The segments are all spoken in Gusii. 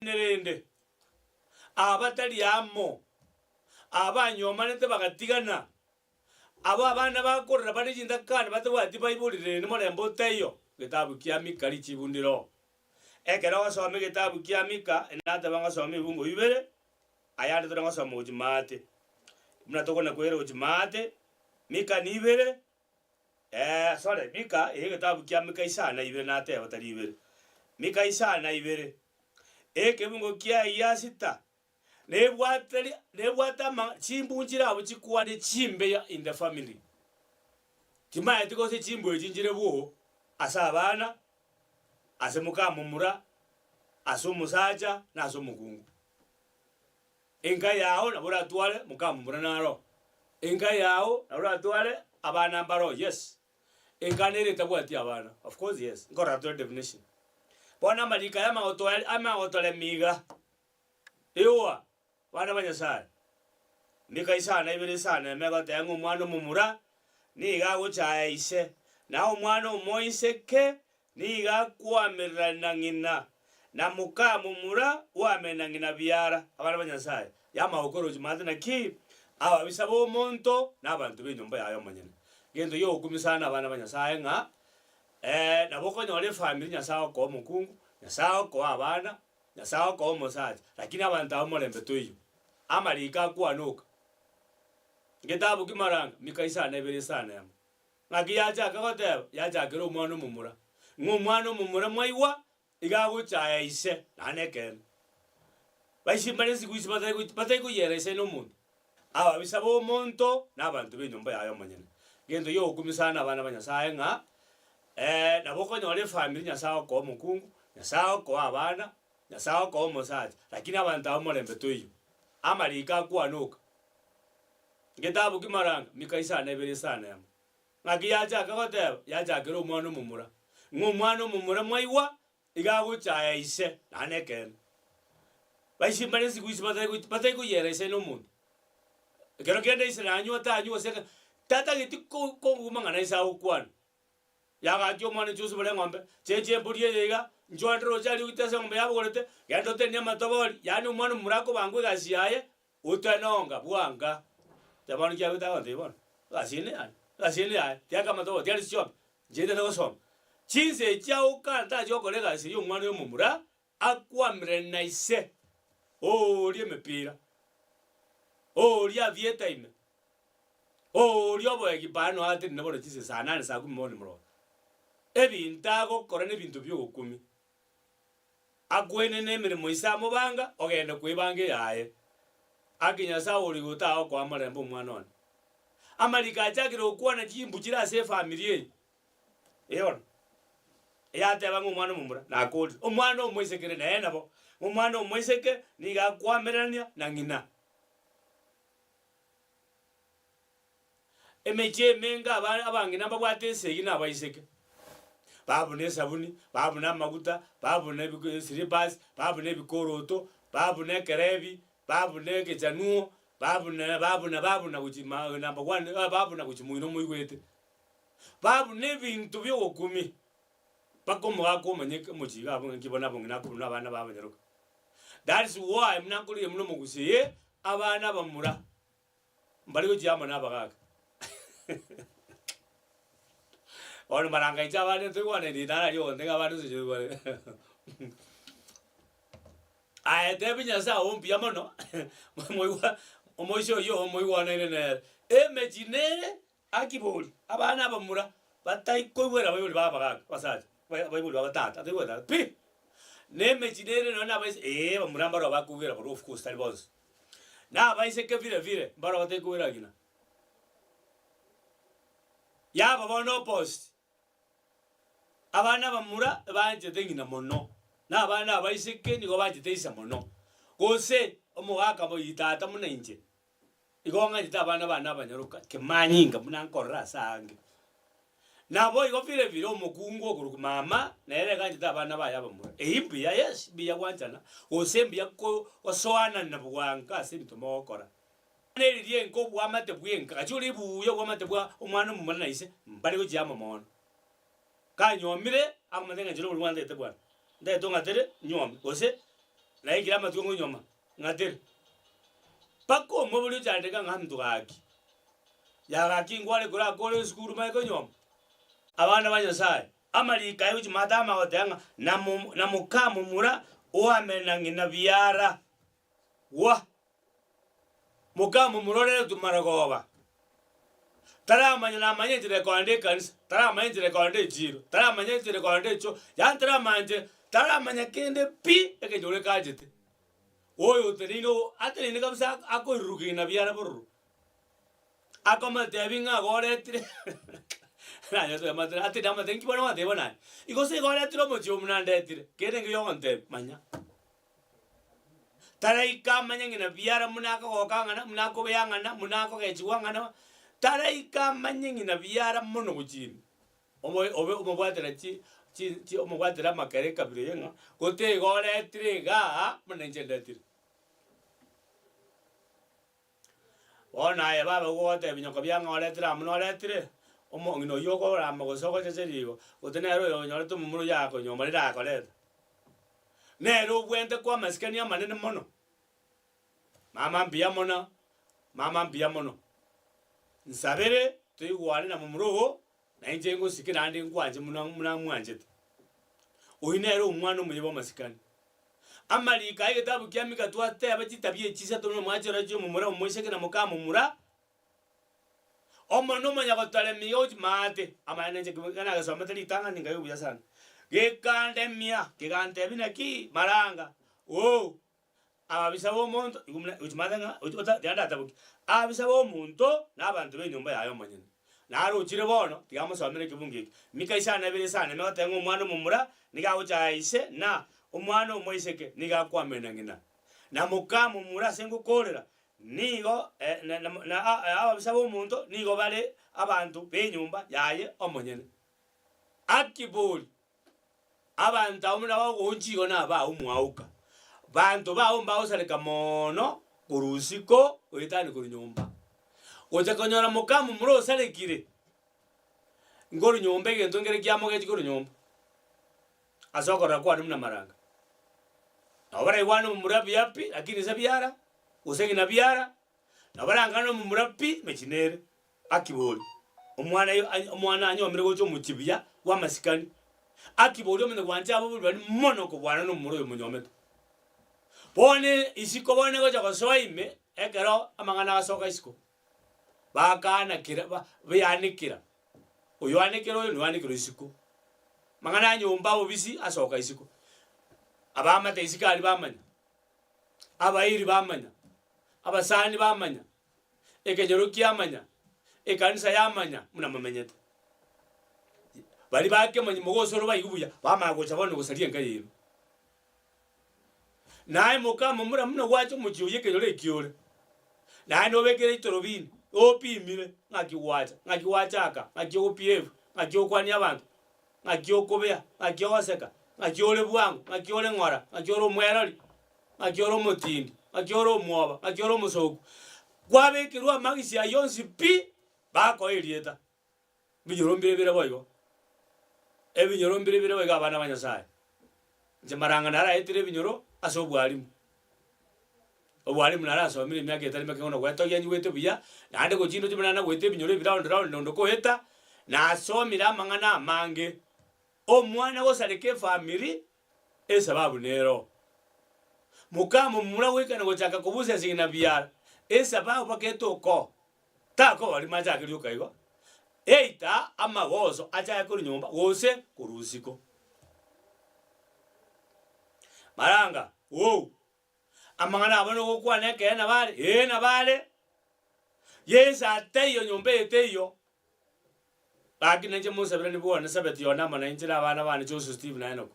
Rende, abatari amo, abanyomanete bagatigana, abo abana bakorera bare chintakana batabwati baibori rende morembe otaiyo. Egetabu kia Mika richibu ndiro. Ekero ogosoma egetabu kia Mika, nateba ngosome ebibungo bibere, ayande tore ngosoma gochia maate. Buna tokona koira gochia maate, Mika nibere, Eh, sorry, Mika, eh, egetabu kia Mika isano na ibere nateba tari ibere. Mika isano na ibere, ekebungo kiaye gia sita, nebwate ri nebwate ama chimbu nchire abwo chikwane chimbe in the family. Timaeti gose chimbu echi nchire bwoo ase abana, ase mokamomura, ase omosacha, na ase omokungu. Enka yao nabo oratware mokamomura naro, enka yao nabo oratware abana mbaro, yes. Enka nere etabwati abana, of course yes, nkorora tore definition. Bono amariko aya amagotoe amagotoremia iga, eoa, bana ba Nyasaye, Mika isano ibere isano eme egoteba ng'a omwana omomura nigo agochaya ise, na omwana omoiseke Nigo akwamererania na ng'ina, na moka momura oamere na ng'ina biara. Abana ba Nyasae, yamagokora ochimate naki ababisa b'omonto na abanto b'enyomba yaye omonyene. Gento gi'ogokumisa sana abana ba Nyasae ng'a nabo okonyora efamiri Nyasae agokoa omokungu, Nyasae agokoa abana, Nyasae agokoa omosacha, lakini abanto aba morembe toiyo. Amariko akwane oka. Getabu kimaranga, mika isano na ibere isano emo. Ng'aki yachaka goteba? Yachakera omwana omomura, ng'a omwana omomura mwaigwa iga agochaya ise, naende nekeene. Baise mbare nsiku isi batari batari koyiera ise na omonto. Ababisa b'omonto na abanto b'enyomba yaye omonyene. Gento giogokumia sana abana ba Nyasaye ng'a nabo okonyora efamiri Nyasaye agokoa omokungu, Nyasaye agokoa abana, Nyasaye agokoa omosacha, lakini abanto aba morembe toiyo. Amariko akwane oka. Getabu kimaranga, Mika isano ibere isano emo. Ng'aki yachaka goteba? Yachakera omwana omomura, ng'a omwana omomura mwaigwa iga agochaya ise, naende nekeene. Baise mbare nsiku isi batari batari koyiera ise na omonto. Ekero kende ise nanywa tanywa gose tatageti ko kong'u mang'ana ise agokwana. Yagakia omwana inche osibore eng'ombe, chencha embori eye iga, inche oende roche aria ogite ase eng'ombe yabogorete, genda otenie amatobori, yaani omwana omomura akobangwa egasi yaye, Otanonga bwanga, teba bono kiagete agontebia bono, egasi eye neyane, egasi eye neyaye, tiaka amatogo, tiari chiombe, inche ntete gosoma. Chinsa echi agokana tachi gokora egasi eywo omwana oyo omomura, akwamire na ise, ooria emepira, ooria avieta ime, ooria oboegi bano atenene bono chinsa saa nane saa kumi bono nimoroge. Ebinto agokora na ebinto bia ogokumia. Akwenene emeremo ise amobanga, ogende kwebanga eyaye. Aki Nyasae ore igoro tagokoa morembe omwana one. Amariko achakire gokwana chimbu chire ase efamiri eye. Ee bono, eyateba ng'a omwana omomura nakorire, omwana omoiseke ere nere nabo, omwana omoiseke nigo akwamererania na ng'ina. Emechie emenge aba abang'ina mbabwate esegi na abaiseke, babuna esabuni, babuna amaguta, babuna ebiko eslippers, babuna ebikoroto, babuna ekerebi, babuna egechanuo, babuna babuna babuna gochia ma number one babuna gochia moino moigwete. Babuna ebinto bia ogokumia, mpaka omogaka omanye omochie iga abwo ng'aki bono abong'ina akobuna abana babanyaroka. That's why buna nkorigia buna omogusii, abana abamura. Mbare gochia amo nabagaaka. Bono maranga inche abande ntoigwaneti nararia ogonte ng'a abande nse bare. Aye tebi Nyasae oo mbuya mono, moigwa omoisia oyio omoigwanaine nere. Emechie nere akibori, abana abamura batai koigwera abaibori ba abagaaka abasacha, abaibori babo tata, ataigwera tata pi! Na emechie nere nonya na abaise ee abamura mbaro bakoigwera barobwo of course tari bonsi. Na abaiseke vile vile mbaro batari koigwera ng'ina. Yaba bono opposite, abana abamura ebanchete ng'ina mono, na abana abaiseke nigo banchete ise mono, gose omogaka boyio tata buna inche. Igo ng'anchete abana bane abanyaroka kemanyinga buna nkorora ase aange. Naboigo vile vile omokungu okorokwa mama nere iga anchete abana baye abamura. Eyio mbuya yes, mbuya gwanchana, gose mbuya ko gosoanana bwango ase ebinto mogokora. Neri rienka obwamate bwenka, gachia ore buya obwamate bwa omwana omomura na ise, mbare gochia amo mono. Kanyuomire, akomanya ng'a inche noborimo bwantagete bwana, ntagete ong'atere, nyuome, gose. Naikire amatuko ngonyoma, ng'atere. Mpaka omobori ochandeka ng'a mtu gaki. Ya gaki nkware korakore esukuru manye konyoma. Abana ba Nyasaye, amariko aya gochia maate amagoteba ng'a na na mokamomura oame na ng'ina biara. Gwa! Mokamomura oreretwe marogoba. Taramanya namanya enchera ekoenda ekanisa, taramanya enchera ekoenda echiro, taramanya enchera ekoenda echo, yaani taramanya enchera, taramanya kende pi ekenyoro ekachete. Oyo oteneine oo ateneine kabisa akoirurukia ng'ina biara bororo. Akomotebi ng'a igo oretire nanyete amatere atinde amotebi nki bono gwateba bono aye? Igo ase igo oretire omochie oyo buna ndetire, kende nkeiyo ogontebia, manya. Taraika amanye ng'ina biara buna akogoka ng'ana, buna akobea ng'ana, buna akogechigwa ng'ana, taraika amanye ng'ina biara mono gochia ime. Omo obe omobwatera chi chi chi omobwatera amakere ekabira eye ng'a gote igo oretire igaa buna inche ndetire. Bono aye baba gogotebia nyoko bia ng'a oretire amo noretire, omong'ina oyio okorama gose ogochecheria igo, gose nere oyo onyorete omomura oyio akonyuoma rende akoreta. Nere obwenerete koa amasikani amanene mono, mama mbuya mono, mama mbuya mono, nsabere toigwane na momura oo, na inche ngosike naende nkwanche buna buna mwanchete. Oyio nere omwana omuya bw'amasikani. Amariko aya egetabu kia Mika twateba chitabia echi isato buna omwachero chia omomura omoiseke na moka momura, omonene omonyagotoremia iga gochia maate, amaene inche ekero nagesomete ritang'ani nkaigwa buya sana. Gekandemia, kegantebia naki, maranga, ooh, ababisa b'omonto igo buna gochia maate ng'a ota tiga ndatabokie, ababisa b'omonto na abanto b'enyomba yaye omonyene. Narochire bono, tiga mosomere ekebungo eke. Mika isano na ibere isano ime agoteba ng'a omwana omomura nigo agochaya ise, na omwana omoiseke nigo akwamena ng'ina. Na moka momura ase ngokoorera, nigo na ababisa b'omonto nigo bare abanto b'enyomba yaye omonyene. Akibori, abanto abwo buna bagogoonchia igo nabao mwauka. Banto bao mbagosareka mono korwa isiko goetania korwa nyomba. Gocha konyora moka momura osarekire, nkorwa nyomba egento nkere kiamogechi korwa nyomba, ase okorora kwane buna amaranga. Nabo baraigwane omomura buya pi, lakini ise biara, gose ng'ina biara, nabo barangane omomura pi, mechie nere. Akibori, omwana omwana anyomire gocha omochie buya bw'amasikani. Akibori omanye gwancha ababori baria mono kobwana nomomura oyo omonyomete. Bono isiko bono egocha gosoa ime, ekero amang'ana agasoka isiko, bakana kera ba bayanekera, oyo anekere oyo na oyo anekere isiko. Amang'ana a nyomba obobisi asoka isiko, abaamate isiko aria bamanya, abairi bamanya, abasani bamanya, ekenyoro kiamanya, ekanisa yamanya buna momenyete. Baria bakemanyi mogosoro baigwe buya, bamanya gocha bono gosaria enka yaino. Naye mokamomura buna gwacha omochie oyio ekenyoro ekio ore, naende obekere etorobini, opimire ng'aki gwacha, ng'aki gwachaka, ng'aki ogo behave, ng'aki ogokwania abanto, ng'aki okobea, ng'aki ogoseka, ng'aki ore bwango, ng'aki ore ng'ora, ng'aki ore omwerori, ng'aki ore omotindi, ng'aki ore omwoba, ng'aki ore omosoku. Kwabekerwa amagisi ayio onsi pi, bakoa erieta. Ebinyoro mbire bire boigo, ebinyoro mbire bire boigo abana ba Nyasaye. Inche maranga naraetire ebinyoro ase obwalimu, obwalimu narasomire emiaka etari meke bono gwetogia nyigwete buya, naende gochia indoche buna nagoeta ebinyoro ebi round round onde koeta, nasomire amang'ana amange. Omwana gosareka efamiri, esababu nero. Mokamomura goika na gochaka kobusa esegi na biara, esababu bakete okoo. Takoba rimo achake rioka igo, eita amagoso achake korwa nyomba gose korwa isiko. Maranga, wou! Amang'ana abo nogokwana ekeene nabo are? Ee nabo are. Yeso ataiyo nyomba eye teiyo. Gaki nainche monsabere nibwo Elisabeti one amo nainche na abana bane Joseph, Steve na Enock.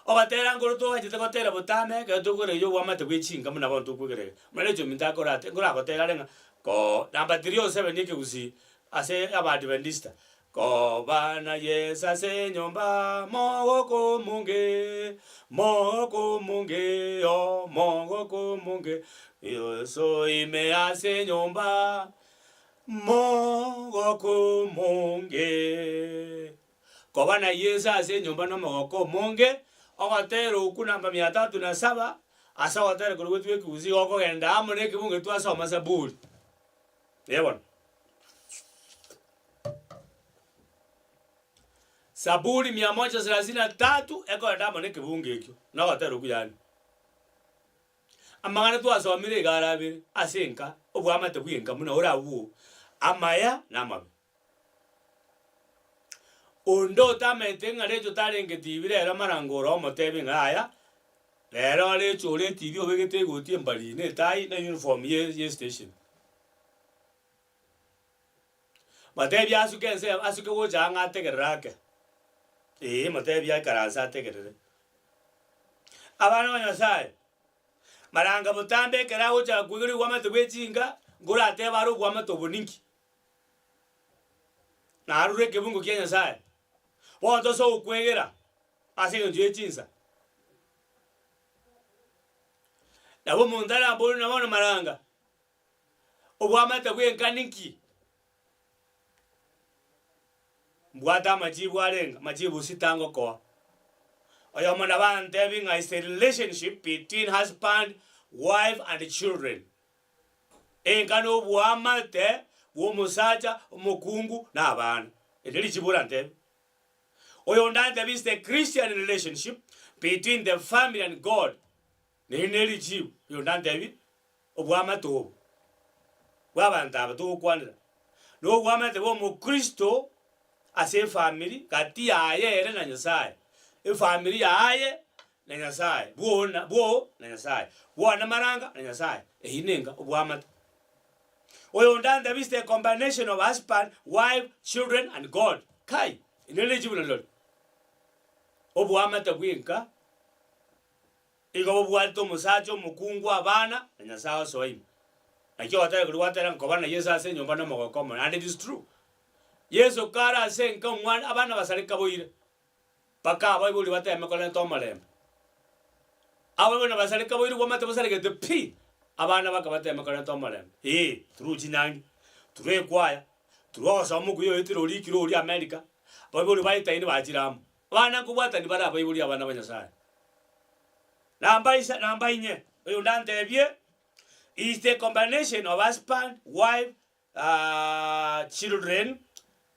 Ogotera nkoro twanchete gotera botambe ekero tokoereria oboamate bwe chinka buna bono tokwegereria. Buna Rachel ominto akorate nkoragotera are ng'a koo number three o seven ekegusii ase Abaadventista, Koba na Yeso ase enyomba mogoko omonge, mogoko omonge, oh mogoko omonge, Yeso ime ase enyomba. Mogoko omonge. Koba na Yeso ase enyomba nomogoko omonge. Ogotera okwo namba mia tatu na saba, ase ogotera koria gotwa ekegusii gokogenda amo na ekebungo twasoma Zaburi. Ee bono. Zaburi mia moja thelathini na tatu ekogenda amo na ekebungo ekio, na ogotera okwo yaani. Amang'ana twasomire iga arabere ase enka, obwamate bw'enka buna orabwo amaya na amabe. Onde otamanyete ng'a Recho tarenge tibi rero amarango ore omotebi ng'a yaya, rero Recho ore etibi obegete egoti embari na etai na uniform ye ye station. Motebi asuke ense asuke gocha ang'e ategerere ake, ee motebi aikaranse ategerere. Abana ba Nyasaye, maranga botambe ekero agochaka koigeria obwamate bwe chinka, nkoratebe are obwamate obo ninki? Narure ekebungo kia Nyasaye, bono tose gokwegera ase eng'encho ye chinsa. Nabo omonto arambore buna bono maranga, obwamate bw'enka ninki? Mbwate amachibu arenge, amachibu sita ngokoa. Oyomo nabo antebi ng'a is a relationship between husband, wife and children. Enka noboamate bw'omosacha, omokungu, na abana. Eri richibu orantebie. Oyonde antebie is the Christian relationship between the family and God. Neri nerichibu oyonde antebie oboamate obo bw'abanto aba togokwanera noboamate bw'omokristo ase efamiri gati yaye ere na Nyasaye, efamiri yaye na Nyasaye, bwona bwoo na Nyasaye, bwana maranga na Nyasaye, eyio nenga obwamate. Oyonde antabiste a combination of husband, wife, children and God. Kai, eri nerichibu narirori. Obwamate bwenka igo bobwate omosacha, omokungu, abana na Nyasaye osoa ime. Naki ogotera koria gwatera nkoba na Yeso ase enyomba na omogoko omonene and it is true. Yeso kare ase enka omwana abana basareka boire. Mpaka abaibori bateme korenta omorembe. Abaibori nabasareka boire bwamate bosaregete pi, abana bakabatema korenta omorembe. Ee, through chinyangi, through ekwaya, through ogosoma okuya oetire orikire oria America, abaibori baetaine bachire amo. Abana nkobwatani bare abaibori abana ba Nyasaye. Namba isa namba inye, oyonde antebie, is the combination of husband, wife, children,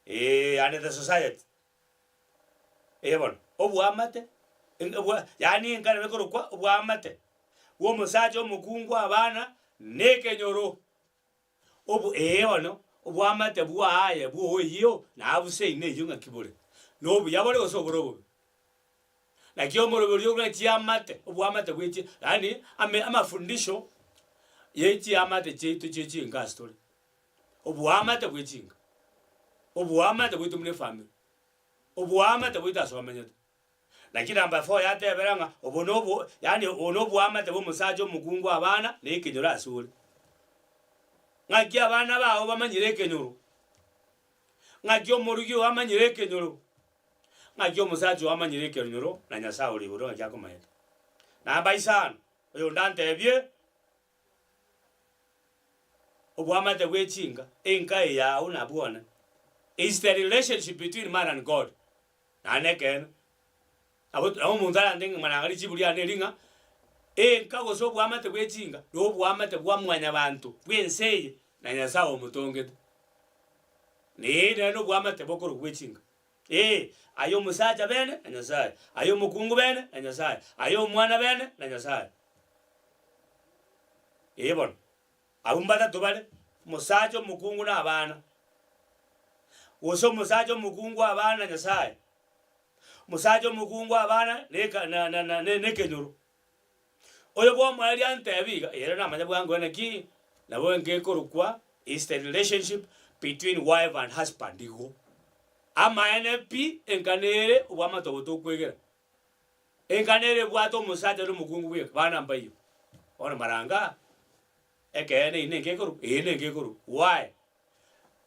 and the society. Ee bono, oboamate, yaani enka nabo ekorokwa oboamate bw'omosacha, omokungu, abana, na ekenyoro. Obo ee bono, oboamate bwaye bw'oyio na abuseine eyio ng'aki bore, na obuya bore gose obore obobe. Naki omoroberio buna chiamate, oboamate bwe chi yaani ame amafundisho ye chiamate chiaito chie chinka ase tore. Oboamate bwe chinka, oboamate bwaito buna efamiri, oboamate bwaito ase omenyete. Naki number four yatebera ng'a obo nobo yaani obo noboamate bwa omosacha omokungu abana na ekenyoro ase ore. Ng'aki abana bao bamanyire ekenyoro, ng'aki omorugi oo amanyire ekenyoro, ng'aki omosacha oo amanyire ekenyoro na Nyasaye ore igoro ng'aki akomanyete. Namba isano, oyonde antebie. Oboamate bwe chinka, enka eye yao na bwone, is the relationship between man and God. Naende ekeene, nabo nabo omonto arante ng'a mara richibu riane eri ng'a, enka gose oboamate bwe chinka, na oboamate bwa mwanyabanto bw'ense eye na Nyasaye omotongete. Ee nere na oboamate bokorokwa bwe chinka. Ee, aye omosacha bene na Nyasaye, aye omokungu bene na Nyasaye, aye omwana bene na Nyasaye. Ee bono, abwo mbatato bare, omosacha, omokungu, na abana. Gose omosacha, omokungu, abana na Nyasaye. Omosacha, omokungu, abana, na eka na na na na ekenyoro. Oyo bw'omoerio antebi iga, ere namanya bwango naki, nabo enka ekorokwa is the relationship between wife and husband igo. Amaene pi, enka nere obwamate obo tokwegera. Enka nere ebwate omosacha na omokungu bweka, bana mbaiyo. Bono maranga, ekeene eyio nenka ekorokwa, eye nenka ekorokwa. Why?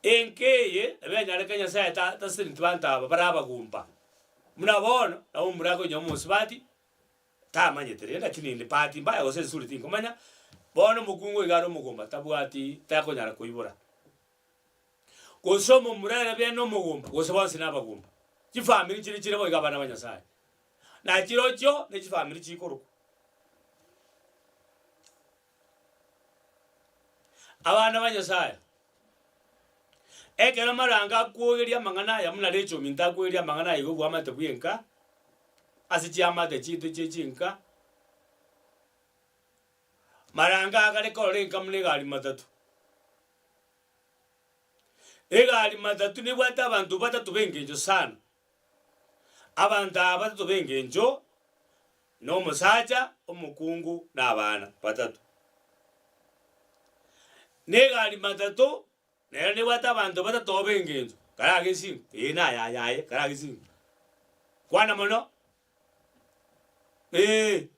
Enka eye nabo enyareke Nyasaye ta taseneti banto aba bare abagumba. Buna bono, nabo omomura akonywa omosubati, Tamanyete rende lakini inde bahati mbaya gose ensuri tinkomanya, bono omokungu iga are omogomba tabwati takonyara koibora. Gose omomura ere bene omogomba gose bonsi nabagomba. Chifamiri chire chire boigo abana ba Nyasaye. Na chirochio ne chifamiri chikorokwa. Abana ba Nyasaye, ekero marango akwogeria amang'ana aya buna Rachel ominto akwogeria amang'ana aya igo bwamate bwenka, ase chiamate chiaito chie chinka, marango agare korora enka buna egari matatu. Egari matatu nebwate abanto batato b'engencho sana. Abanto aba batato b'engencho nomosacha, omokungu, na abana batato. Na egari matatu nero nebwate abanto batato b'engencho, karagesingo, ee naye aye aye karagesingo. Kwana mono. Ee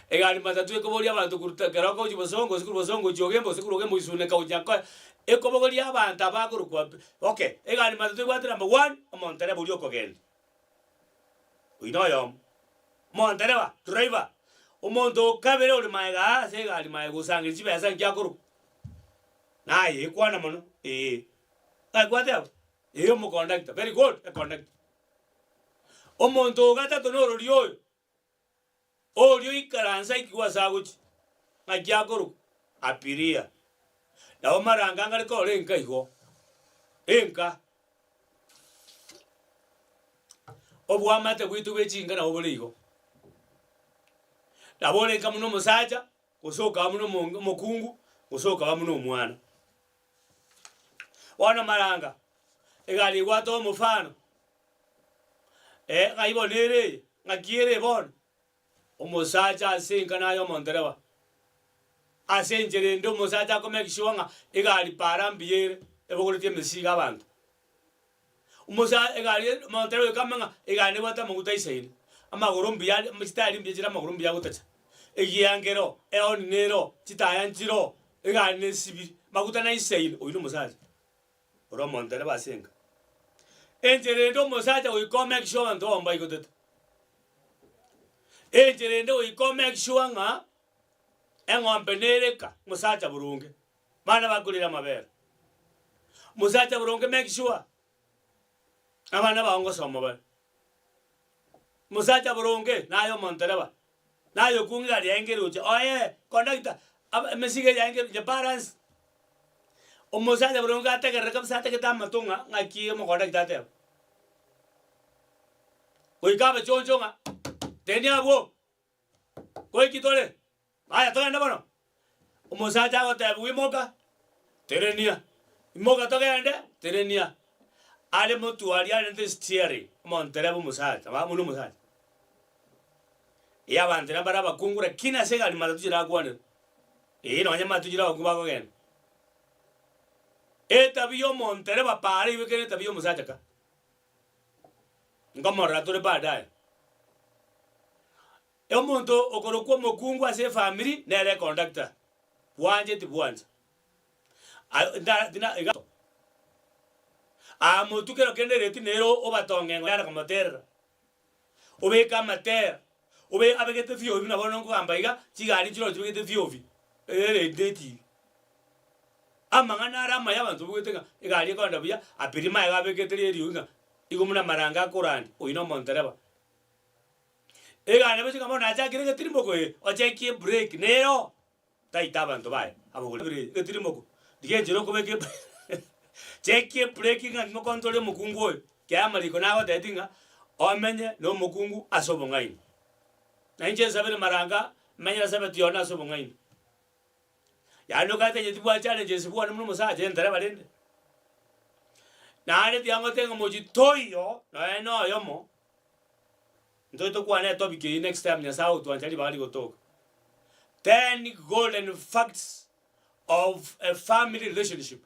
egari matatu ekoboria abanto korwa ta keroka gochia bosongo gose korwa bosongo gochia ogembo gose korwa ogembo gochia suneka gochia nyakoe, ekobogoria abanto abakorokwa pi okay, egari matatu ebwate number one, omontereba oria okogenda, oyio na oyomo, omontereba, driver, omonto o kabere ore maega aa ase egari maega gosangereria chibesa nki akorokwa? Naye kwana mono, ee, ng'ai kwateba? Ee omokondakta, very good, ekondakta. Omonto o gatato norori oyo, oria oikaranse aikigwe ase agochia, ng'aki akorokwa? Abiria. Nabo marango angare korora enka igo, enka. Oboamate bwaito bwe chinka nabo bore igo. Nabo ore nka buna omosacha, gose okaba buna omo omokungu, gose okaba buna omwana. Bono maranga, egari egwate omofano, eh, ng'ai bono ere eye? Ng'aki ere bono? Omosacha ase enka naye omontereba. Ase enchera ende omosacha ako make sure ng'a egari para mbuya ere, ebogoretie emesigo abanto. Omosa egari ere omontereba oika ame ng'a egari nebwate amaguta aisaine, amagoro mbuya are chitari mbuya chire amagoro mbuya agotacha, egiya nkero, ehoni nero, chitaya nchiroo, egari nesibiri, maguta naisaine, oyio nomosacha ore omontereba ase enka. Enchera ende omosacha goika o make sure abanto bao mbaigotete. Enchera ende goika o make sure ng'a eng'ombe nere eka, mosacha boronge, bana bakorire amabere. Mosacha boronge make sure abana bao ngosoma bare. Mosacha boronge naye omontereba, naye okong'ira aria aenge roche oye conductor aba emesigo eye yaenge roche balance. Omosacha boronge ategerere kabisa ategete amato ng'a ng'aki omokondakta ateba. Goika abachoncho ng'a tenia abwo, goiki tore, aya togende bono. Omosacha agotebiwa imoka, terenia, imoka togende, terenia. Are motwari arente steering, omontereba omosacha, ba buna omosacha. Ee abanto nabare abakungu lakini ase egari matatu chirakwanera, ee nonye matatu chire abakungu bakogenda. Etabia ya omontereba paara igo ekere etabia ya omosacha ka. Nkomorora tore baadaye. Omonto okorokwa omokungu ase efamiri nere econductor, bwanche tibwancha. Aye nta tina iga aa motwe kero kende ereti nere obatong'eng'o yare komoterera, obeke amatera, obe abegete viovi buna bono nkogamba iga, chigari nchiroo chibegete viovi, ereti na etibi. Amang'ana are amaya abanto babwate ng'a egari ekogenda buya, abiria magega abegete eriogi ng'a igo buna amarango akorandia, oyio na omontereba. Egari nabo egochika bono nachakire egetirimbogo ee, ochekie ebrake nero, taita abanto baye abogori ebrake egetirimbogo, rigia enchera okobeka ebrake chekia ebrake ng'a mokontore omokungu oyo, kera amariko nagotebetie ng'a omenye na omokungu ase obong'aini. Na inche nsabere maranga, manye nasabeti one ase obong'aini. Yaani okanyete onye tibwati challenges bwane buna omosacha entereba rende. Naende tiga ngotebie ng'a mochie toiyo nonya na oyomo, ntoche tokwane etopic eyio next time Nyasaye agotwancha ribaga rigotoka. Ten golden facts of a family relationship,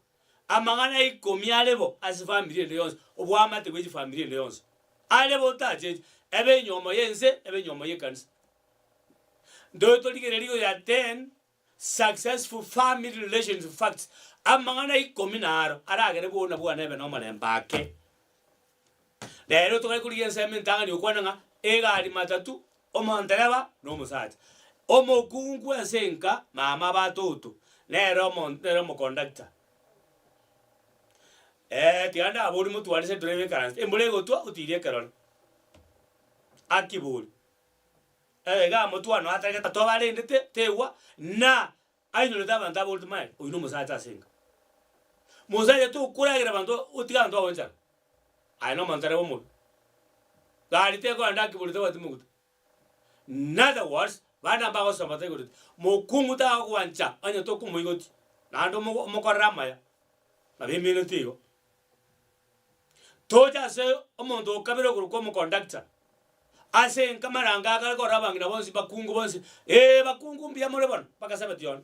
amang'ana ikomi are bo ase family ende yonsi, oboamate bwe chifamiri ende yonsi, are bo otachenchi, ebe enyomo ya ense, ebe enyomo ya ekanisa. Ntoche torigereria igoro ya ten successful family relationship facts, amang'ana ikomi naro aragere buna bwane ebe nomorembe ake. Rero togare korigia ensemo entang'ani okwana ng'a egari matatu, omontereba na omosacha. Omokungu ase enka mama batoto nere omo nere omokondakta. Tiga ndaborie motware ase driver ekaranse, embura egotwa otirie ekerore. Akibori, iga amotwano atarete tobarendete tegwa na ainyorete abanto aborete maega, oyio nomosacha ase enka. Mosacha tokoragera abanto otige abanto bago enchara, aye nomonto omobe. Gari tekogenda Akibori tabwati moguta. In other words, bande mbagosoma bataigoreti, mokungu tagogwancha onye tokomoigotia, naende omo omokorere amaya, nabo emineti igo. Toche ase omonto o kabere okorokwa omoconductor, ase enka amarango akare korora abang'ina bonsi bakungu bonsi, eh bakungu mbuya more bono, mpaka Sabati one.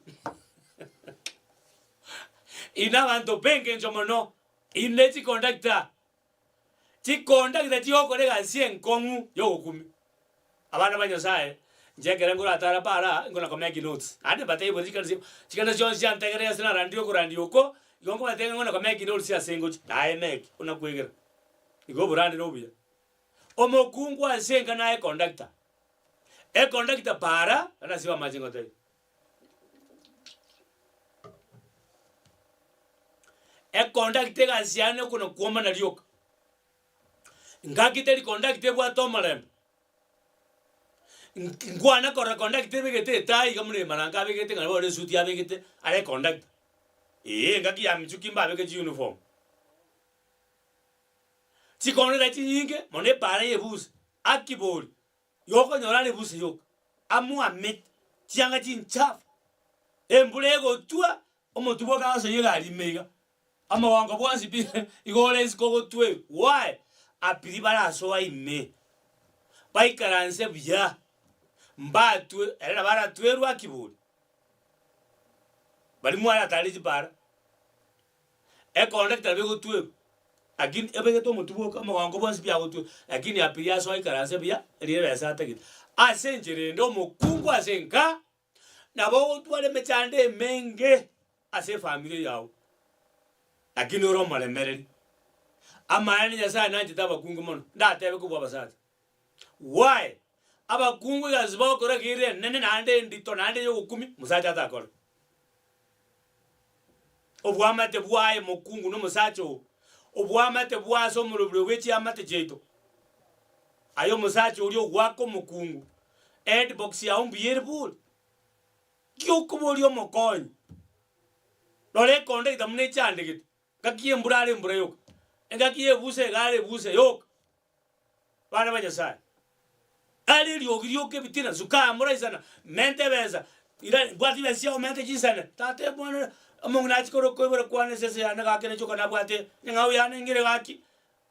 Inwe abanto b'engencho mono, inwe chiconductor, Chikondakita chigokora egasi enkong'u y'ogokumia. Abana ba Nyasaye, inche ekere nkoratara para, nkona komake notes. Naende mbatebie bori chikanisa chikanisa chionsi chiantegerere ase narandire okorandia oko, igo nkobatebia ng'a nkona komake notes ase ngochia, naye make buna kwegera. Igo oborande nobuya. Omokungu ase enka naye conductor, econductor para, naende ase amache ngotebie. Econductor egasi yane okona kwomana rioka, ngaki teri conductor ebwate omorembe, nk nkwana korora conductor ebegete etai iga buna emaranka abegete ng'a bono esuti abegete are econductor, eeh engaki ya michuki mbabeke chiuniform. Chiconductor chinyinge mono epara ya ebusa, akibori. Yokonyora are busa yoka, amwamete chianga chinchafu, embura egotwa, omotwe bwoka agosoyia egari ime iga, omogongo bwonsi pi igo ore isiko ogotwa why? Apiria barasoa ime, baikaranse buya, mbatwe ere nabo aratwerwe akibori, baria mwaratare chipara. Econductor nabo egotwerwa, lakini ebegete omotwe bwoka omogongo bwonsi pi agotwerwa, lakini apiria asoe aikaranse buya, riria ebesa atagete. Ase enchera ende omokungu ase enka, nabo ogotwara emechando emenge ase efamiri yago, lakini ore omoremereri. Amaene Nyasaye nanchete abakungu mono, ndatebe kobua abasacha. Why? Abakungu egasi bagokora iga ere enene naende endito naende eyogokumia, omosacha atakore. Oboamate bwaye mokungu na omosacha oo, oboamate bwa ase omorobrio bwe chiamate chiaito. Aye omosacha oria ogoaka omokungu, headbox yao mbuya ere bori? Ki okoboria omokonyi? Rora econductor buna echandegete, ngaki embura are embura yoka, engaki ya ebusa iga are ebusa yoka. Bana ba Nyasae, are eriogi rioka ebitina, suka amo raisana, menta ebesa, ira bwata chibesa chiao omente chisane, tata omwana omong'ina achie korwa koibora kwane esese yane gaki nache okana abwate eng'ao yane ng'ire gaki,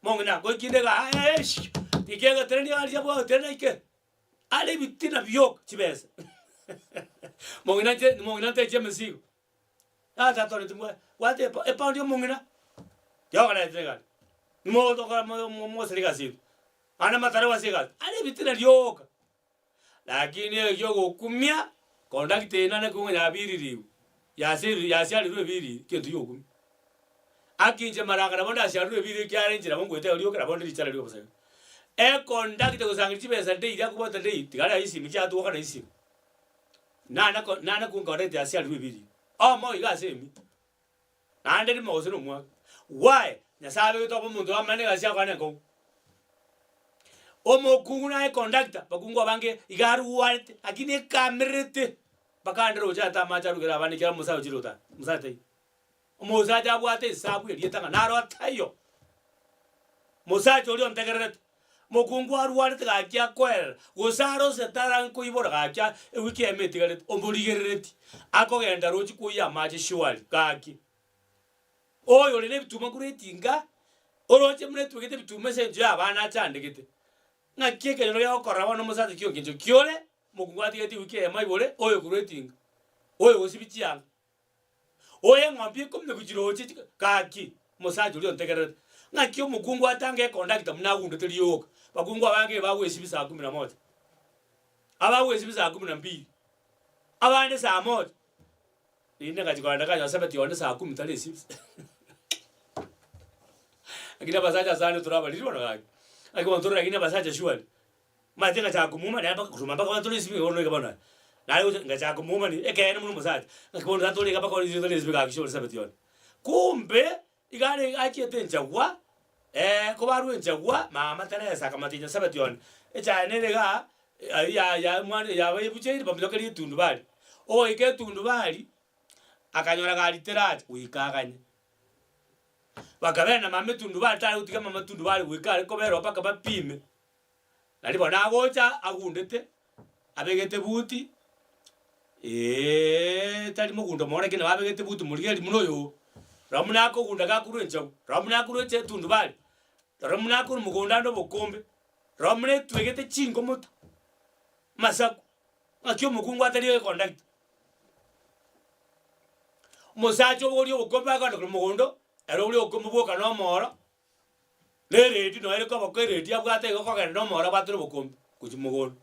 mong'ina goika inde igaa eesh, ika egotenenia aria bwagotenena ike, are ebitina bioka chibesa mong'ina nche mong'ina nteche emesigo. Tata ore timbwa bwate epa epaundi omong'ina, yokoretera egari, nimotokora mo mo mosari egasi eye, naende amataro ase egasi, are ebitina rioka. Lakini erio ogokumia, conductor eye nane kong'a yabiririgwe, yaseri yasiarirwe ebiriri, egento gia ogokumia. Aki inche maranga nabo ndasiarirwe ebiriri ekiagera inche nabo ngoeta iga rioka nabo nde richara ria obosaria. Econductor gosangereria chibesa daily akobwata daily, tiga are esimi chiatwoka na esimi. Nana ko nana konkorete ase aria ebiri omo iga ase emi naende rimo gose na omwaka why? Nyasaye abegete obe omonto bw'amang'ana egasi akwane enkong'u. Omokungu naye conductor, abakungu abange iga arwarete lakini ekamererete mpaka ande roche ate amache arugere abana ekiagera omosae ochire gotara, omosae taiyo. Omosacha abwate esabu erieta ng'a naro taiyo. Mosacha oria ontegererete, mokungu arwarete gaki akoerera, gose arose tara nkoibora gaki ewiki eyemo etigarete, omorigerereti, akogenda roche koiyia amache surely gaki. Oyo ore na ebituma korwa etinga, oroche buna etwegete ebituma ase engencho ya abana achandegete. Ng'aki ekenyoro gegokorora bono omosacha ki engencho ki ore, mokungu atigete ewiki eyemo aibore, oyo korwa etinga, oyo gosibia chianga. Oyo eng'ombe ikomi gochirochia chika gaki, omosacha oria ontegererete, ng'aki omokungu atange econductor buna agundete rioka, bakungu abange bagwesibia saa kumi na moja, abagwesibia saa kumi na mbili, abande saa moja, rinde ngachia kogenda kanyora sebeti one saa kumi taresibia lakini abasacha ase ande tore abariri bono gaki, naki bono tore lakini abasacha surely. Omanyete ngachaka komuma naye mpaka korwa mpaka bono tore esibigoro iga bono naye gocha ngachaka komuma ni ekeene buna omosacha, ngaki bono tatore iga mpaka bono tore esibigoro gaki sure Elizabeth one. Kumbe iga are achiete enchagwa. Kobarwa enchagwa, mama Teresa akamatinya Sabati one, echae nere igaa, aywo ya ya mwana yaba ebucheire baminyokerie etundubari. Ogoika etundubari, akanyora gari teracha, goika aganye. Bakabera na mama etundubari tare gotiga mama etundubari goika are kobera oo mpaka bapime. Nario bono agocha agundete, abegete buti, eeh tari mogundo mono lakini nabo abegete buti morigereria buna oyo oo. Rora buna akogunda gakorwa enchagu, rora buna akorwa eche etundubari, rora buna akorwa mogondo ande obokombe, rora buna etwegete chinko motwe, amasaku, ng'aki omokungu atari econductor. Omosacha obogoria obokombe akogenda korwa mogondo, ere obogoria obokombe bwoka na omoro, Na eredi noyo ere koboko eredi abwate igo kogenda na omoro abwate nobokombe gochia mogondo.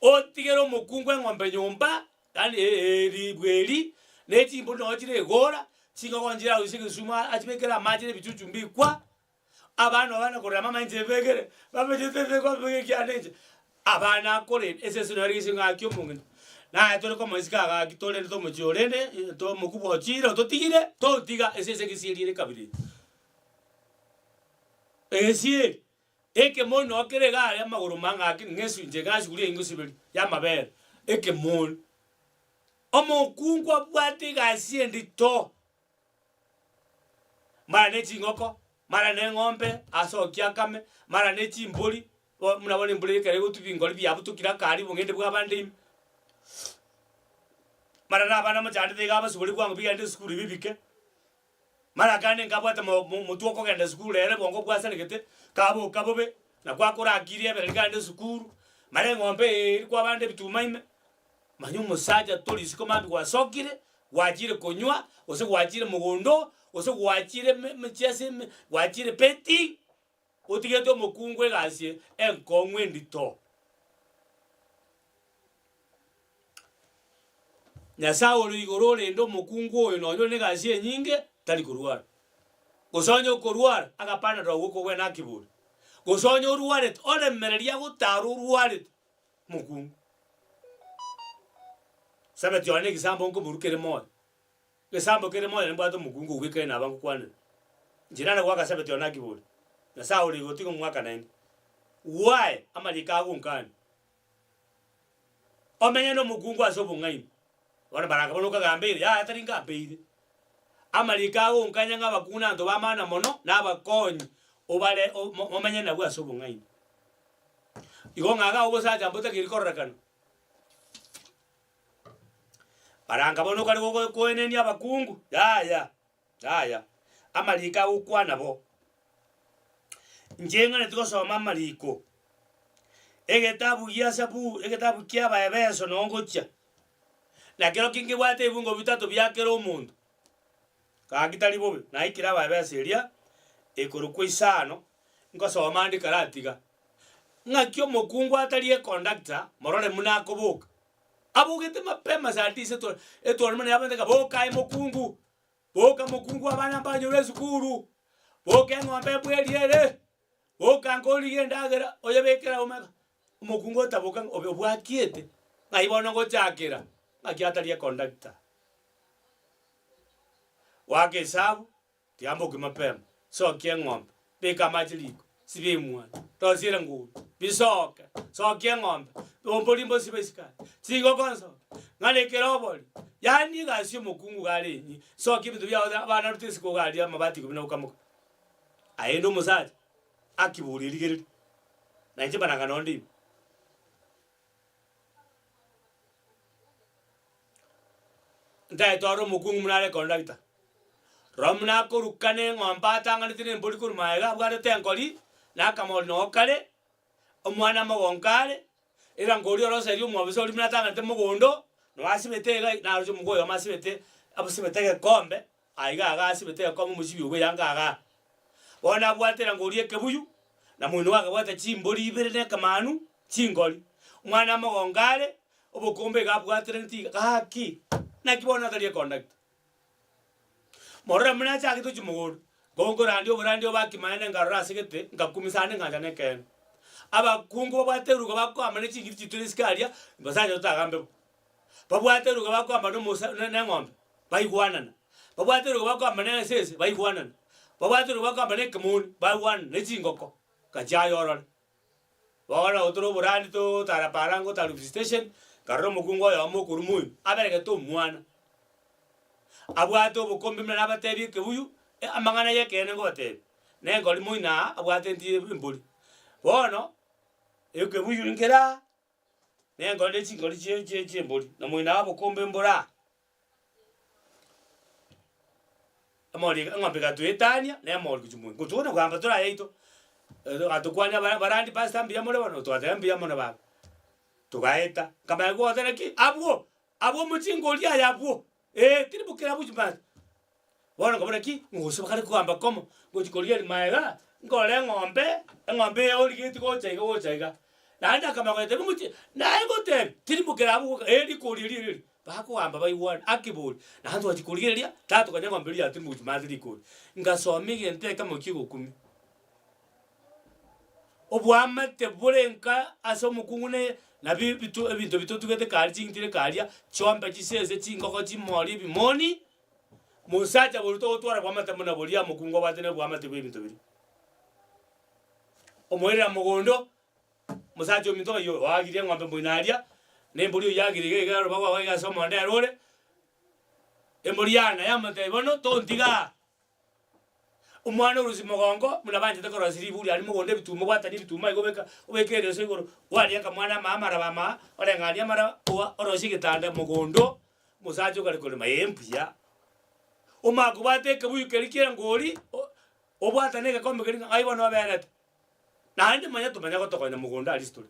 Otigere omokungu eng'ombe nyomba, yaani eeri bweri, na echimbori noyo chire egora, chingoko nchire arusie egesumu achibekere amache na ebichuchu mbikwa, abana nabo bana korera mama inche mbekere, mama inche ntete kwabeka ekianda inche. Abana akorenda esese noyo ere gese ng'aki omong'ina. Naye tore komoisika agaki torendete omochie oo rende to omokubwa ochire ototigire, totiga esese gesieri ere ekabira eye. Egesieri, ekemoni noo kere iga aria amagoro mang'ake ng'esu inche iga esuguri eye ngosiberia y'amabere, ekemoni. Omokungu abwate egasi endito, mara ne chingoko, mara ne eng'ombe asokie akame, mara ne chimbori, bo buna bono embori ekero egotwa ebingori biabutokire akaria obong'ende bwa abande ime. Mara na abana mochandete iga abasubori bwango bigende esukuru bibike. Mara akande nkabwate mo- mo- motwe okogenda esukuru rero obongo bwasaregete, kaboka bobe, na kwakora akiri ebereri kagende esukuru, mara eng'ombe eye eri kwabande ebituma ime, manya omosacha tori isiko mambia gwasokire, gwachire konywa, gose gwachire mogondo, gose gwachire eme emechiese ime, gwachire betting, otigete omokungu egasi enkong'u endito. Nyasae ore igoro orende omokungu oyo nonya ore negasi enyinge, tari korwara. Gose onye okorwara, agapanera ogwo okogwena akibore. Gose onye orwarete, oremereria agotara orwarete, omokungu. Sabeti one negesambo nkoborwa kere moyo, egesambo kere moyo nimbwate omokungu obwekaine naba ngokwanera. Inche nare goaka sabeti one akibore, Nyasae ore igoro tiga omwaka naende. Why? Amariko agonkania. Omenye nomokungu ase obong'aini. Bono baraka bono okagambeire, yaya tari ngambeire. Amariko agonkanya ng'a abakungu na abanto b'amana mono, na abakonyi, obare omo omenye nabwo ase obong'aini. Igo ng'a iga obosacha mbotakeiri kororekana. Baranka bono okare gogo koenenia abakungu, yaya, yaya, amariko agokwana bo. Inche ng'aneti gosoma amariko, egetabu gia sabu egetabu kia Abaefeso noo ngochia, na kerokio nkebwate ebungo bitato bia kera omonto, gaki tari bobe, naikire Abaefeso eria ekorokwa isano, nkosoma ande karatiga. Ng'aki omokungu atari econductor, morore buna akoboka, abogete mapema saa tisa etwa etwani buna yabete ng'a boka aye mokungu. Boka mokungu abana mbanyore esukuru, boka eng'ombe embweri ere, boka nkorigia endagera oyebekere omega. Omokungu otaboka ng'a obe obwakiete, ng'ai bono ngochakera, ng'aki atari econductor. Goaka esabu, tiga mboke mapema, sokia eng'ombe, beka amache riko, Sibia emwana, rosia eranguru, bisoke, sokia eng'ombe, ombori mbosibe isiko aria, chingoko nsoke, ng'a nekere obori, yaani egasi ya omokungu iga are enyia, sokia ebinto biago abana rute isiko iga aria amabati ikomi na gokamoka. Aye rende omosacha, akiboria rigereria, na inche mbaranga nonde ime. Ntaetware omokungu buna are conductor, rora buna akorukana eng'ombe atang'anete na embori korwa magega abwatete enkori, na akamori noo kare, omwana mogonko are, erangori oroserie omwabisa oria buna atang'anete mogondo, noo asibete iga naroche omongo oyomo asibete abosibete egekombe, aiga iga asibete egekombe omosibi obwo eyanga igaa. Bono abwate erangori ekebuyu, na moino akabwata chimbori ibere na ekamanu, chingori. Omwana mogonko are, Obokombe iga abwateraneti iga, gaki, naki bono atari econductor. Morore buna achagete gochia mogondo, ngonkorandia oborandia obo akimaene nkarora ase gete, nkakumisa ande ngancha nekeene. Abakungu babwate eruga bakoamba ne ching'iti chiture isiko aria, basacha totagambe bo. Babwate eruga bakoamba na omosa na eng'ombe, baigwanana. Babwate eruga bakoamba na esese, baigwanana. Babwate riroba bakogamba na ekemoni, baigwane ne chingoko, gachia aye orore. Bono nabo tore oborandi togotara para ngotara visitation, nkarora omokungu oyomo okorwa moino, aberegete omwana, abwate obokombe buna nabatebie ekebuyu, amang'ana ya ekeene ngobatebia, na enkori moino aa abwate enti embori. Bono, ekebuyu nkere aa, na enkori ne chingori chie chie chiembori, na moino aa obokombe mbore aa. Emori ega eng'ombe egatoetania, na emori gochia moino. Gochia konya kogamba tore ayaito, agatokwania bara barandi pastor mbuya more bono, togateba mbuya mono baba. Togaeta, nkamanya gogoteba naki, abwo, abwo omochinga oria aye abwo, eh tiri bokera abwo chimbache. Bono nkabora ki, ng'ose bakare kogamba komo, ngochia korigereria magega, nkore eng'ombe, eng'ombe eye origetie gocha iga gocha iga. Naende akamanya goetebia ngochia, naye ngotebia, tiri bokera abwo boka, eh rikori erio erio. Bakogamba baigwane, akebori, naende twachia korigereria, tatokonya eng'ombe eria yatiri mogochia maate rikori. Ngasoma egento ekemo ki'ogokumia. Oboamate bore nka ase omokungu ne nabi ebitu ebinto bitotugete karia ching'itire karia, chiombe, chisese, chingoko, chimori, ebimoni, mosacha boria togotwara boamate buna boria omokungu obwate na oboamate bwa ebinto biria. Omoirera mogondo, Omosacha ominto ng'ai oagirie eng'ombe moino aria, na embori oyiagirie iga iga orobago agwo iga ase omonda ere ore, embori yane yamotebia bono tontiga aa. Omwana orusia mogongo, buna banchete korosia riburi aria mogondo ebituma obwatanie ebituma iga obeka obeke ereso igoro, gwariaka mwana amaa amaraba amaa, oreng'anie amaraba oa orosie egetanda mogondo, omosacha okare korema ee mbuya. Omanye kobwata ekebuyu keria kia engori, o- obwatane egekombe keria ng'a ng'ai bono oberete. Naende manya tomanya gotokonya mogondo aria ase tore.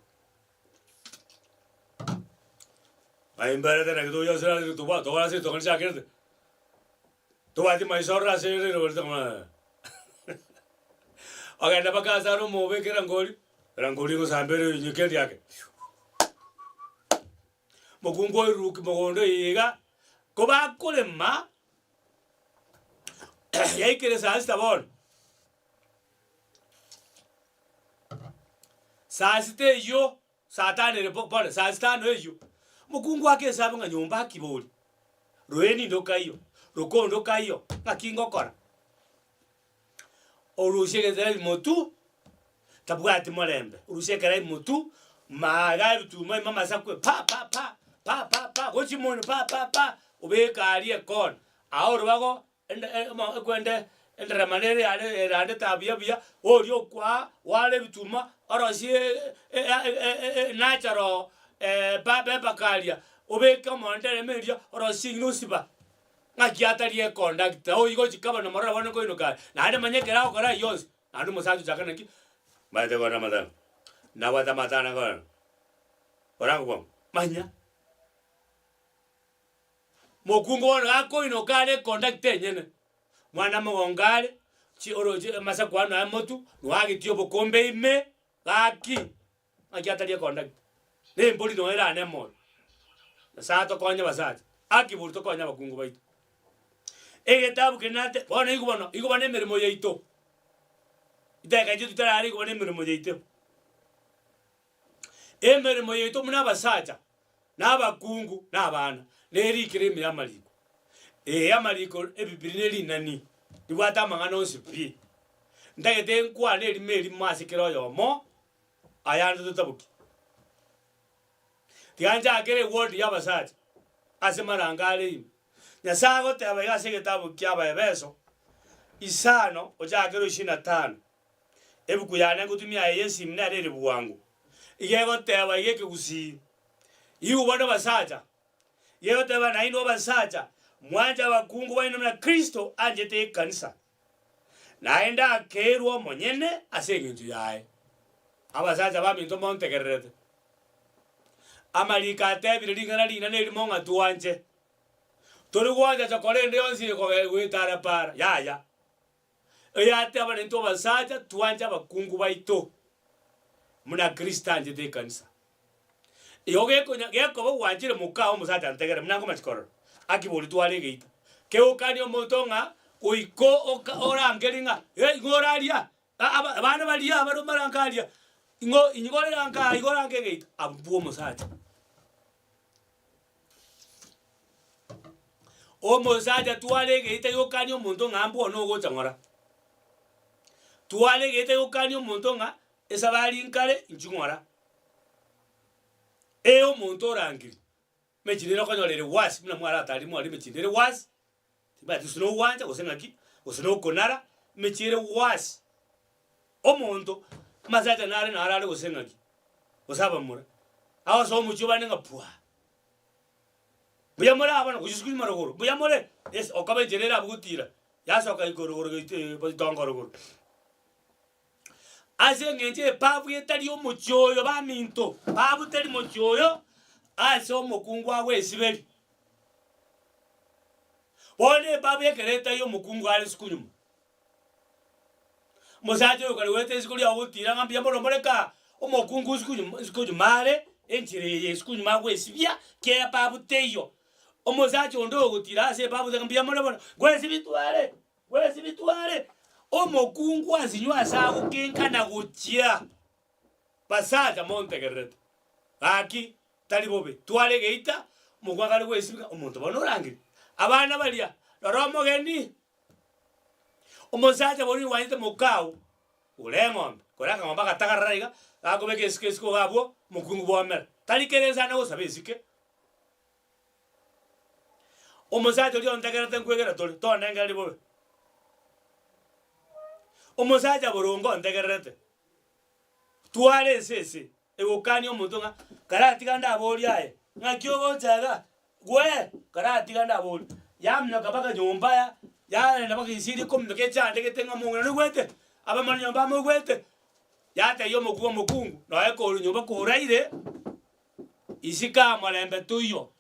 Aye mberete naki togocha ase ase tobwate tokore ase ritogo richakerete, tobwati maiso ororo ase riroba ritang'ana ogende mpaka ase are omobeke erangori, erangori egosamba ere enyeke eria ake, mokungu oirurukia mogondo iga, kobakorema, yaikire saa sita bono. Saa sita eyio, saa tano ere po pole, saa sitano eyio, mokungu ake esabu ng'a nyomba akibori, roeni ndokaiyo, rokondo kaiyo, ng'aki ngokora? Orusia egetera ebimotu, tabwati morembe, orusia ekero ebimotu, maga ebituma ime amasakwe pa pa pa, pa pa pa, gochia moino pa pa pa, obeka aria ekona, aa orobago Ende ekwende enderema nere yare erandete aa buya buya, oria okwaa ware ebituma orosie natural paper karia, obeke omonderema eria orosie eng'ina osiba, ng'aki atari econductor oywo gochika bono morore bono koinoka are. Naende manya ekero agokora ayio onsi, naende omosacha ochaka naki, mbaete kore amatanga, nabwate amatanga kore, orangokwa manya. Mokungu bono gakoinoka are econductor enyene, mwana mogongo are, chi oroche amasaku ano aye motu, noagetie obokombe ime, gaki, ng'aki atari econductor. Na embori noyo erane moyo. Nyasaye atokonye abasacha, aki bori tokonye abakungu baito. Egetabu keria nate bono igo bono, igo bono emeremo yaito, chidakika echi totarara igo bono emeremo yaito. Emeremo yaito buna abasacha, na abakungu, na abana, nerikire ime y'amariko. Ee, amariko Ebibiri ne rinani, ribwate amang'ana onsi pi. Ntagete nkwane erimo erimo ase kera oyomo, ayande totaboki. Tiga nchakere eward y'abasacha ase marango are ime. Nyasae agoteba iga ase egetabu kia Abaefeso, isano ochakere ishirini na tano, Ebuku yane ngotumia eye y'esimi nere ere bwango. Iga egoteba iga ekegusii, Igwe bono abasacha, iga egoteba nainwe abasacha, mwanche abakungu baino buna Kristo anchete ekanisa, naende akerua omonyene ase engencho yaye. Abasacha baminto montegererete. Amariko atebire ring'ana rinene erimo ng'a twanche. Tori gwancha chokora ende yonsi ekoge goetara para, yaya. Oyateba naintwe abasacha twanche abakungu baito buna Kristo anchete ekanisa. Igo gekonya gekoba gwanchire mokao omosacha ntegere buna nkomachi korora, akibori tware egeita. Kegokania omonto ng'a goika oka orangerie ng'a eh ing'o oraria a aba abana baria abare omaranka aria, ing'o inyigorere anka aa igora anka egeita, abwo omosacha. Omosacha tware egeita giokania omonto ng'a mbwono ogocha ng'ora. Twaregete gokania omonto ng'a esabari nkare inchu ng'ora. Ee omonto orangire, emechie nere okonyora ere wasi buna mwaratari mwari emechie ere wasi, timanyeti gose nogwancha gose ng'aki, gose nokonara, emechie ere wasi. Omonto, amasacha nare naro are gose ng'aki, gose abamura, agosoa omochie obande ng'a pwaa. Mbuya more abana gochia sukuru marogoro, mbuya more? Yes, okoba enchera ere abwo gotira, yasoka igoro igoro goita boitongo rogoro. Ase eng'encho epabu etari omochie oyo baminto, pabu teri mochie oyo, ase omokungu agwesiberi. Bono epabu ekero etaiyo omokungu are isiko nyuma. Omosacha oyo kare goeta isiko riago gotira ng'a mbuya mono more kaa, omokungu isiko nyuma isiko nyuma are, enchera eye isiko nyuma agwesibia, kera epabu teiyo. Omosacha onde ogotira ase epabu ng'a mbuya more bono, gwesibia tware. Gwesibitwe are omokungu asinywe ase agokenkana gochia. Basacha montegererete, gaki tari bobe, tware egeita, omokungu akare gwesibia, omonto bono orangeria abana baria, rora omogeni, omosacha boria oigwanete mokao, gora eng'ombe, gora akang'ombe agatagarara iga, gakobeka esike esike iga abwo, omokungu bwomera. Tari kera ense ane gosaba esike. Omosacha oria ontegerete nkwegera tore, tonengereria bobe. Omosacha boronge ontegererete, tware esese egokania omonto ng'a karatiga ndaborie aye, ng'aki ogocha iga, gwe karatiga ndaborie. Yaminyoka mpaka nyomba ya yarenda mpaka inse kominyoka echandegete ng'a omong'ina noigwete, abamura nyomba moigwete, yatebia omokungu omokungu, noe korwa nyomba koraire. Isiko amorembe toiyo,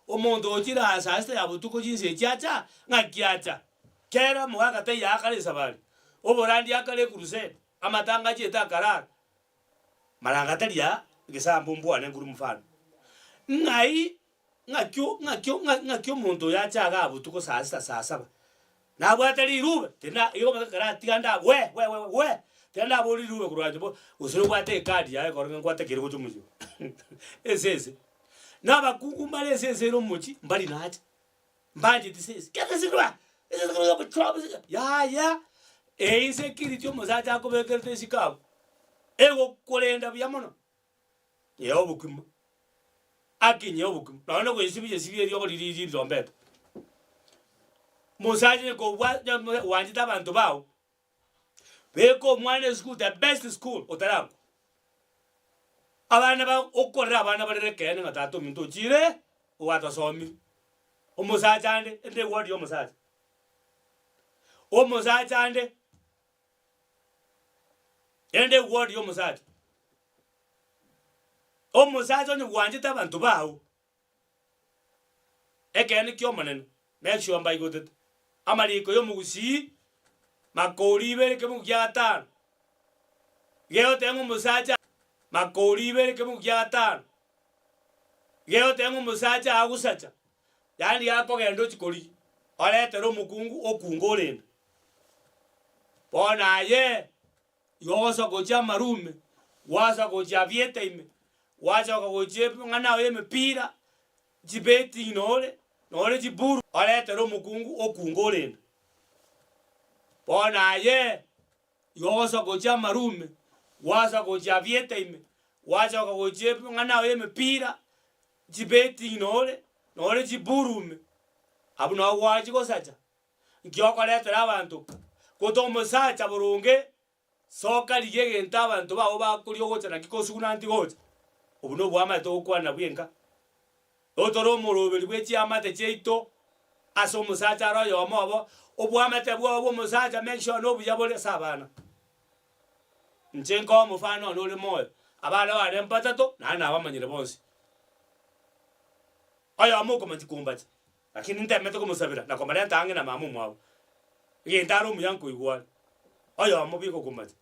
omonto ochire aa saa sita ya botuko chinsa echi acha, ng'aki acha? Kera omogaka taiyo akare esabari, oborandi akare ekurusedi, amatanga achiete akarara, maranga tari aa, egesambo mbwane nkuru mfano. Ng'ai ng'aki o ng'aki o ng'aki omonto oyo ache igaa botuko saa sita saa saba, Nabwate rirube, tindi igo karatiga nda we we we we, tiga ndabore rirube korwa inche bo, gose nobwate ekadi yaye ekero ng'a nkwate kere gocha omochie oo ase ense. Na abakungu mbare ase ense ere omochie, mbari nacha, mbancheti sese, yaya, eyio insecurity omosacha akobekerete isiko abwo, egokorenda buya mono. Nyee obokima, akinye obokima, nonya na ogoesibia esibia eriogo riria riria rirombete. Mosacha onye kobwa gwanchete abanto bao, beka omwana esukuru the best school otarakwa. Abana bao okorere abana barere ekeene ng'a tata ominto ochire ogwatosomirie. Omosacha ande, ende eward ya omosacha, omosacha ande. Ende eward ya omosacha. Omosacha onye gwanchete abanto bao, ekeene kia Omonene, make sure mbaigotete. Amariko ya omogusii, makori ibere ekemungu kia gatano, gegoteba ng'a omosacha makori ibere ekemungu kia gatano, gegoteba ng'a omosacha agosacha, yaani gakogenda ochia korigia, oretere omokungu okunga orende. Bono aye, igo ogosoka gochia amarume, gwasoka gochia avieta ime, gwasoka gochia amang'ana ao ya emepira, chibetting nore, nore chiburu, oretere omokungu okunge orende. Bono aye, igo ogosoka gochia amarume, gwasoka gochia avieta ime, gwasoka gochia amang'ana ao ya emepira, chibetting nore, nore chiburu ime, abwo nabo gwachia gosacha. Nki okoretera abanto? Gote omosacha boronge, soka rigia egento abanto bao bakoria ogocha naki kosuguna nti gocha. Obwo nobwamate togokwana bwenka. Totore omoroberi bwe chiamate chiaito ase omosacha are oyomo obo, obwamate bwao bwa omosacha make sure nobuya bore ase abana. Inche nkoe omofano one ore moyo, abana bane mbatato naende nabamanyire bonsi. Oyomo okomanchi kombacha. Lakini ntemete komosabera na komorenta ang'e na mama omwabo, egento are omuya nkoigwa are, oyomo bw'ogokomacha,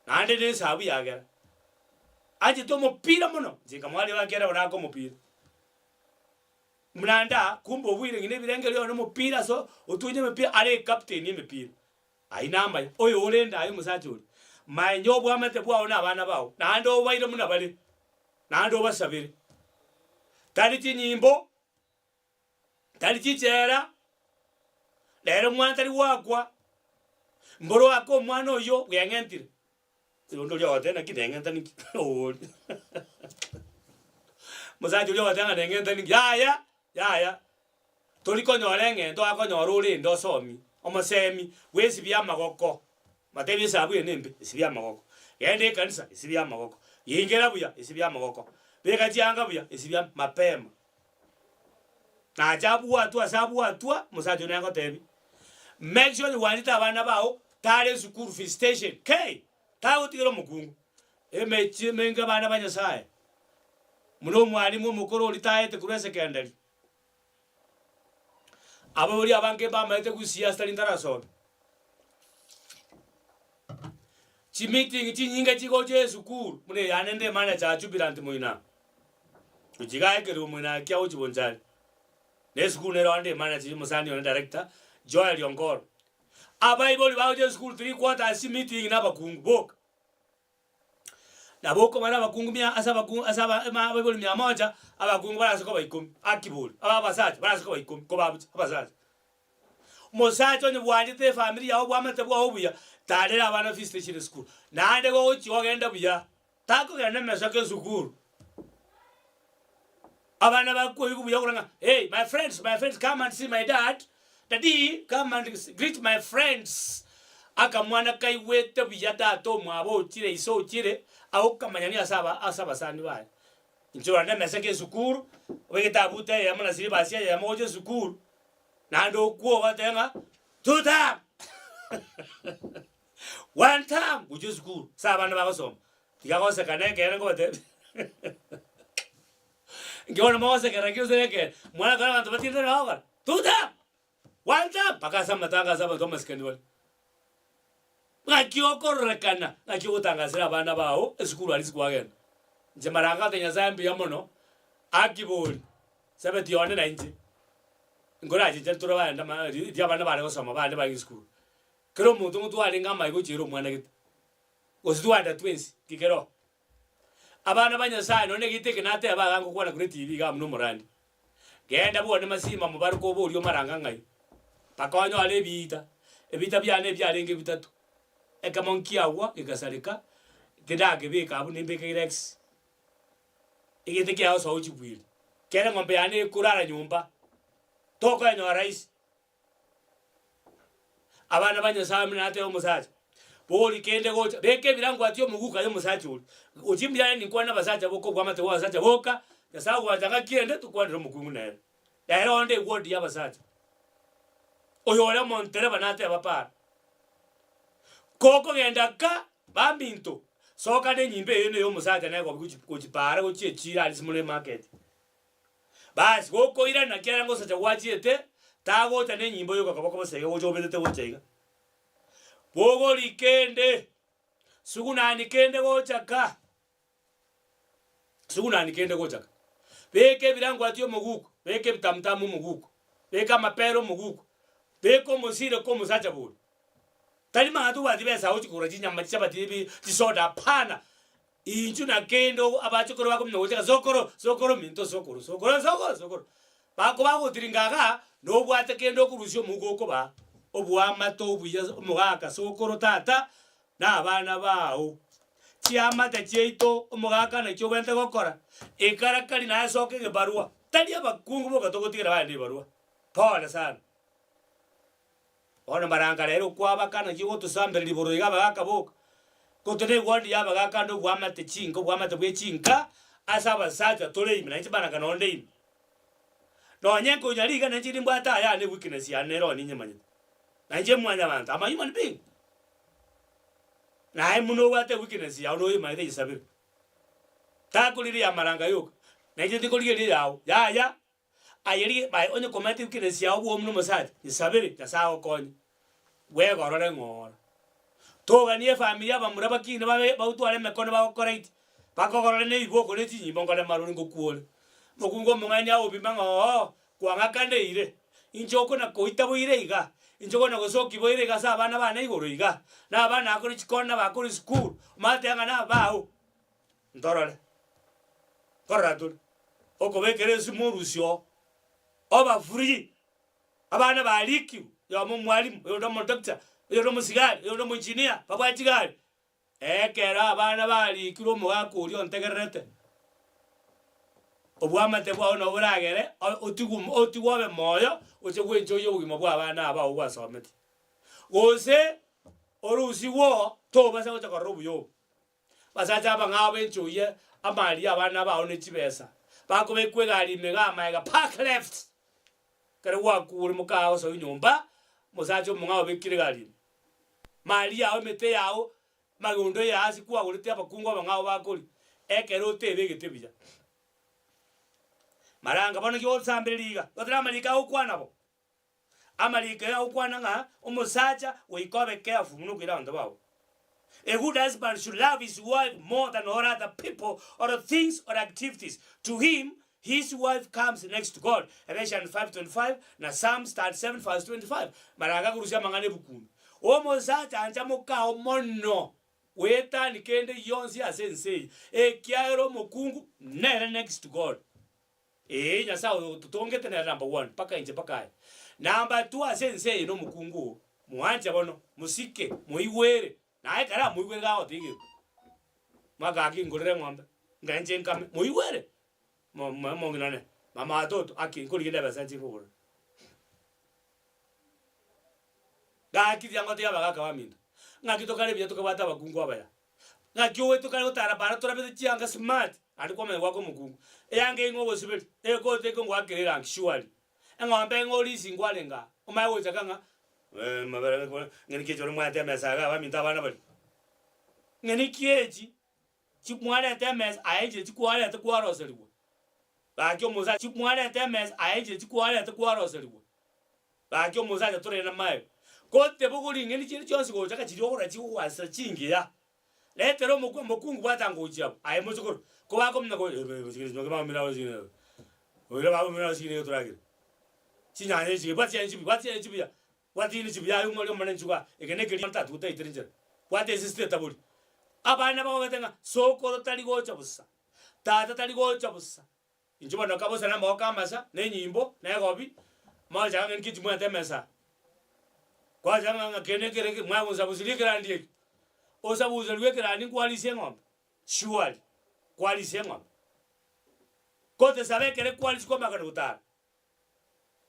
naende na esabu yagera. Anchete omopira mono, inche nkamoa ribaga ekiagera bono ake omopira. Buna ndaa, kumbe obuire ng'ina ebirengererio one omopira ase otunye emepira, are ecaptain ya emepira. Ayio namaya, oyo orende aye omosacha oria, manya obwamate bwao na abana bao, naende obaire buna bare, naende obasabere. Tari chinyimbo, tari chichela, rero omwana tari goakwa. Mboro ake omwana oyio bweng'entire. Onde oria ogoteba naki neng'enta ninki? Oria. Omosacha oria ogoteba ng'a neng'enta ninki? Yaya, yaya, tori konyora eng'ento akonyora orende osomie, omosemi, bwesibie amagoko, Batebi esabu eye nembe, esibie amagoko. Genda ekanisa, esibie amagoko. Ingera buya, esibie amagoko. Beka chianga buya, esibie mapema. Nacha abwatwe ase abwatwa, omosacha oyo nagotebi, make sure onye gwanchete abana bao, tara esukuru visitation kei, tagotigera omokungu. Emechie emenge abana ba Nyasaye, buna omwalimu omokoro oria taete korwa esekendari. Abaibori abange mbamaete gusii ase tari ntarasome. Chimeeting chinyinge chigocha esukuru buna eyane nde manager ya Jubilant moino gochia igaa ekerero moino akia agochia Bonchari. Na esukuru nere onde manager omosani one director Joel Ongoro. Abaibori bagocha esukuru 3/4 chimeeting na abakungu boka. Nabo okobara abakungu mia ase abakungu ase aba ema abaibori mia moja, abakungu barase koba ikomi, haki bori, aba abasacha barase koba ikomi, kobabucha abasacha. Omosacha onye bwanchete efamiri yago bwamate bwao buya, tarera abana visitation esukuru, naende gogochia ogende buya, takogenda emesoko esukuru. Abana bakoigwa buya okora ng'a hey my friends, my friends come and see my dad, daddy come and greet my friends. Akamwana kaigwete buya tata omwabo ochire ise ochire, agokamanya nigo ase aba ase abasani baye. Inche rora nemeseke esukuru, obegete abuta eyemo na silibasi eyemo gocha esukuru, naende okwo ogoteba ng'a two term one term gochia esukuru ase abana bagosoma. Tiga goseka nekeene nkobatebia. Inki bono mogosekerera ki gose nekeene? Mwana kore abanto batindire bagokora, two term, one term, mpaka ase amatanga ase abanto amasikani bare. Ng'aki okororekana, ng'aki ogotangasera abana bao esukuru aria ase kwagenda. Inche mara ngate Nyasaye mbuya mono, akibori, sebeti one na inche, nkorachiche tore bagenda ma riria abana bare gosoma bande bare esukuru. Kera omonto ngotwarenge amaye gochiera omwana gete. Gose twagenda twensi, tikero. Abana ba Nyasae, nonya negento eke nateba iga ngokwana korwa etibi iga amo nomorandi. Genda bwone masima mobaroke oborie omaranga ng'ai, mpaka onyore ebiita. Ebiita biane ebiarenge bitato, ekemo nkiagwa gegasareka, tindakebeka abwo nimbekeire X. Egento kiagosoa ochibweri, kere eng'ombe yane ekorara nyomba, tokoenyora rahisi. Abana ba Nyasae buna nateba omosacha, bori kende gocha, beka ebirangwati omoguka aye omosacha oria. Gochia mbuya aye ninkwane nabasacha boka obwamate bwa abasacha boka, Nyasae ogwancha ng'aki ende tokwanere omokungu nere. Ere onde eward ya abasacha. Oyo ore omontereba nateba para. Kokogenda ka, baminto, soka nenyimbo eye neye omosacha negobi gochi gochi para gochia echiro aria ase more emarket. Basi gokoirana ekiagera ngosacha gwachiete, tagocha nenyimbo yoka koboko bosa iga gocha obetete gocha iga. Bogori kende, sugunani kende gocha ka, sugunani kende gocha ka. Beka ebirangwati omoguko, beka ebitamutamu omoguko, beka amapera omoguko, beka omosire kwa omosacha bori. Tari mang'ana tobwati besa ochi kogora chinyama, chichabati, ebi chisoda hapana. Inchuo na kende abachokoro bakomina gocha ng'a sokoro, sokoro minto sokoro, sokoro, sokoro, sokoro. Bakobagotiringa igaa, nobwate kende okorusia omouko okobaa, oboamate obuya omogaka sokoro tata, na abana bao. Chiamate chiaito omogaka naki obwenerete gokora, ekarakari naye soka egebarua, tari abakungu boka togotigera bagende ebibarua, pole sana. Bono maranka rero okwabaka naki ogotosambereria bororo iga abagaka boka. Gotore eward ya abagaka ande obwamate chinka obwamate bwe chinka ase abasacha tore ime nainche maranka nonde ime. Nonye nkonya riga nainche nimbwate ayane eweakness yane nero ninyemanyete. Nainche mwanyabanto am a human being. Naye buna obwate eweakness yao noyemanyete yesabere. Takoriria ya maranka yoka, nainche tikorigereria eyao, yaya. Aye rigia baye onye komanyete weakness yao bwomu na omosacha, nyesabere Nyasae agokonye, bwegorore ng'ora. Toganie efamiri abamura bakine babe bagotware emekono bagokoreti, bakogorore na ebiboko ne chinyimbo nkore marori ngokwore. Mokungu omong'aini agopima ng'a oo, kwang'akaneire, inche okona koita boire iga, inche okona gosokia boire iga ase abana bane igoro iga, na abana akore chikona bakore esukuru, omanyete ng'a nabao. Ntorore, nkorora tore, okobekera esimo orusia oo, oba free, abana barikigwe, oyomo omwalimu, oyonde omodoctor. Oyonde omosigari, oyonde omoengineer, babwate chigari. Ekero abana barikire omogaka oria ontegererete, obwamate bwao nabo boragere otigwe otigwe obe moyo oche gwenchoyia obogima bwa abana aba abwo gwasometie. Gose orusigwe oo tobasa gocha korora obuya obo. Abasacha abang'ao benchoyie amari y'abana bao ne chibesa, bakobekwa egari ime iga amaega park left. Ekero gwakure mokaa gosoa nyomba, omosacha omong'ao obekire egari ime. Mali yao, emete yao, amagondo ya ase kwagorete abakungu abang'ao bakoria, ekero otebegete buya. Maranga bono ki osambereria iga, gotari amariko agokwana bo. Amariko aya agokwana ng'a omosacha goika obe careful buna okoira abanto bao. A good husband should love his wife more than all other people or things or activities. To him, his wife comes next to God. Ephesians 5:25 na Psalms 37 verse 25. Maranga akorusia amang'ana ebuku ime. Omosacha ancha mokao mono goetani kende gionsi ase ense eye, ekiagera omokungu nere next to God. Ee, Nyasae oyo ototongete nere number one, mpaka inche mpaka aye. Number two ase ense eye nomokungu oo, mwanche bono, mosike, moigwere, naye ekero amoigwere gagotiga igoro, mwaka gaki ngorere eng'ombe, nkae inche nkame, moigwere, mo- mo- omong'ina one, mama watoto, aki nkorigia ebesa nchie nkogorere. Gaki riria ngotebi abagaka baminto, ng'aki tokare buya tokabwate abakungu abaya. Ng'aki ogoeta okare gotara para torabete chianga smart, naende kwamanya goaka omokungu. Eyanga eyio ng'a ogosiberia, egoti eke ngoakera erangi surely. Eng'ombe ng'a orisi nkwarenge aa, omanye gochaka ng'a ng'eni ki echi mwarete emesa igaa abaminto abana baria. Ng'eni ki echi chi mwarete emesa aye inche chikwarete kwaroserigwa. Gaki omosacha chimwarete emesa aye inche chikwarete kwaroserigwa. Gaki omosacha tore namaega. Gotebogori ing'eni chinde chionsi gocha chiria okora chigogwasera chingiya. Retera omokwe omokungu bwatanga gochia abwo, aye mochokoro. Ko bakomanya ko chinyanya echi bwata chinyanya chibuya, bwata chinyanya chibuya, bwata chinyanya chibuya aye omwari omonene inchuo igaa, eke na ekeria tatu otaitere nchera. Bwata esese tetabori. Abana bagogete ng'a sokoro tari gocha bosa, tata tari gocha bosa. Inche bono nkabosa namagoko amasa, na enyimbo, na egobi, mogochaka ng'a ninki chimwete emesa. Kwachaka ng'a ng'a kende kere eke mwagonsabusirie ekerandi eke. Osabuserwe ekerandi nkwarisia eng'ombe, surely, kwarisia eng'ombe. Kotesaba ekere kwarisia kwamanya kogenda gotara,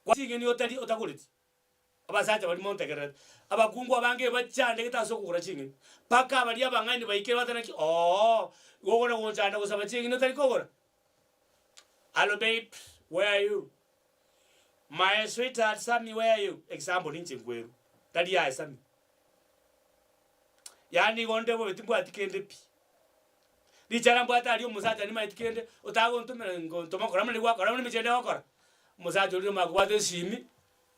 kwa ching'eni otari otagoreti. Abasacha baria montegererete, abakungu abange ebachandegete ase okogora ching'eni, mpaka baria abang'aini baikire bateba naki, Oo, igo okona gonchanda gosaba ching'eni otari kogora? Hallo babe, where are you? My sweetheart Sammy where are you? Example ninche nkwerwa, tari aye Sammy. Yaani igo onde bobe timbwati kende pi. Richara mbwate aria omosacha nimanyeti kende, otagontomera ngontoma kora buna rigwakora buna emechie ende egokora. Omosacha oria omanye kobwata esimi.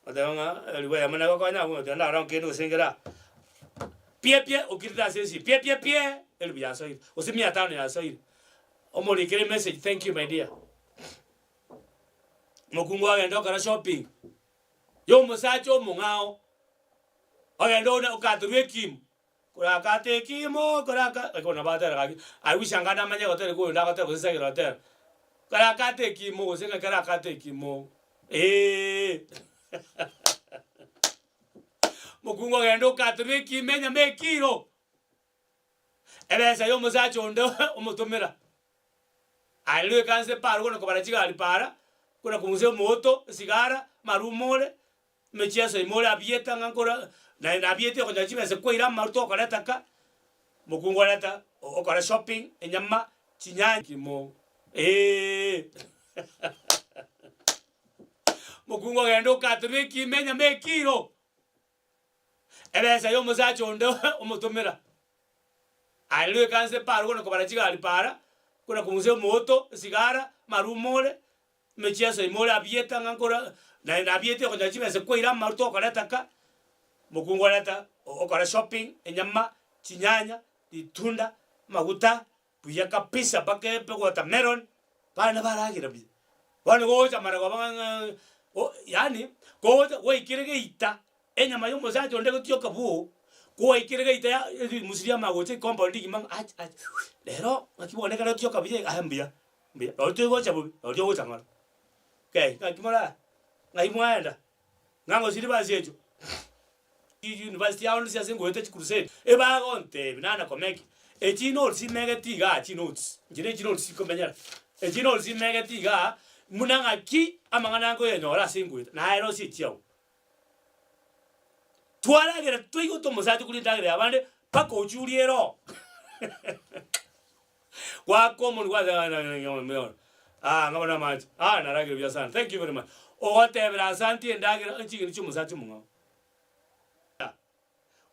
Oteba ng'a eribu eyemo negokonya abwo ng'a naro nkende gose nkere aa. Pie pie okirete ase esimi, pie pie pie, eribu yasoire, gose mia tano yasoire. Omorikere emessage thank you my dear. Mokungu ogenda okora shopping, ya omosacha omong'ao, ogenda one okaterwa ekimo, korakate ekimo koraka ekero nabo atera gaki, I wish anga namanye gotera iga oyonde agotera gose Sagero otera, korakate ekimo gose ng'a kerakate ekimo eeh mokungu ogenda okaterwa ekimo enyama ekiro, ebesa ya omosacha onde omotomera, aye rirorio ekansa epara okona kobara chigari para, okona kong'usa omoto, esigara, amaruma ore. Emechieso ime ore abiete ng'a nkore naye nabiete okonyora chibesa kwaira amaru tokoreta ka, mokungu oreta okore shopping, enyama, chinyanya kimo eeh mokungu ogenda okaterwa ekimo enyama ekiro, ebesa ya omosacha onde omotomera, aye rirorio ekansa epara okona kobara chigari para, okona kong'usa omoto, esigara, amaruma ore. Emechieso ime ore abiete ng'a nkore naye nabiete okonyora chibesa kwaira amaru tokoreta ka, mokungu oreta okore shopping, enyama, chinyanya, ritunda, amaguta, buya kabisa mpaka epe watermelon, bana baragera buya. Bono gocha marogoba ng'a ng'a o yaani gocha gwaikire geita, enyama ya omosacha onde egotioka bwoo, kwaikire geita ya rimusu riamanya gocha ecompound rigima ng'a achi achi rero ng'aki bono ekero etioka buya iga aye mbuya. Mbuya, rorio togocha bobe, rorio ogocha ng'ora. Kei, ng'aki more aa? Ng'ai mwaenda? Ng'a ngosiria basi echio. University aonsi ase ngoeta chikurusedi, ebagontebia nana komeki, echi notes imegete igaa chinotes, inche ne chinotes chikomenyera, echi notes imegete igaa, buna ng'aki amang'ana nkoyenyora ase ngoeta, naye rosia echiago. Twaragera twaigota omosacha okoria endagera yabande mpaka ochuria ere oo. Gwaka omonwe gwateba ah ng'a bono amache, ah naragire buya sana, thank you very much. Ogotebera asanti endagera ching'eni chia omosacha omong'ao.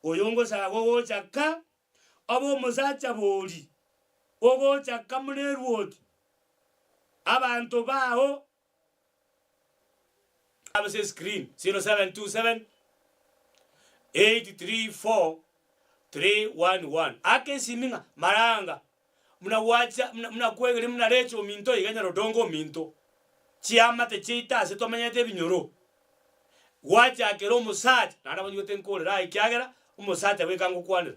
Oyo ngosaga ogocha ka, obe omosacha bori, ogocha ka buna erwoti, abanto bao ase escreen 0727 834 311 aka esimi ng'a maranga buna gwacha buna buna kwegeria buna recho ominto iga nyarodongo ominto chiamate chiaito ase tomenyete ebinyoro gwachakera omosacha naende abanyigwete nkorera aye ekiagera omosacha bweka ngokwanera.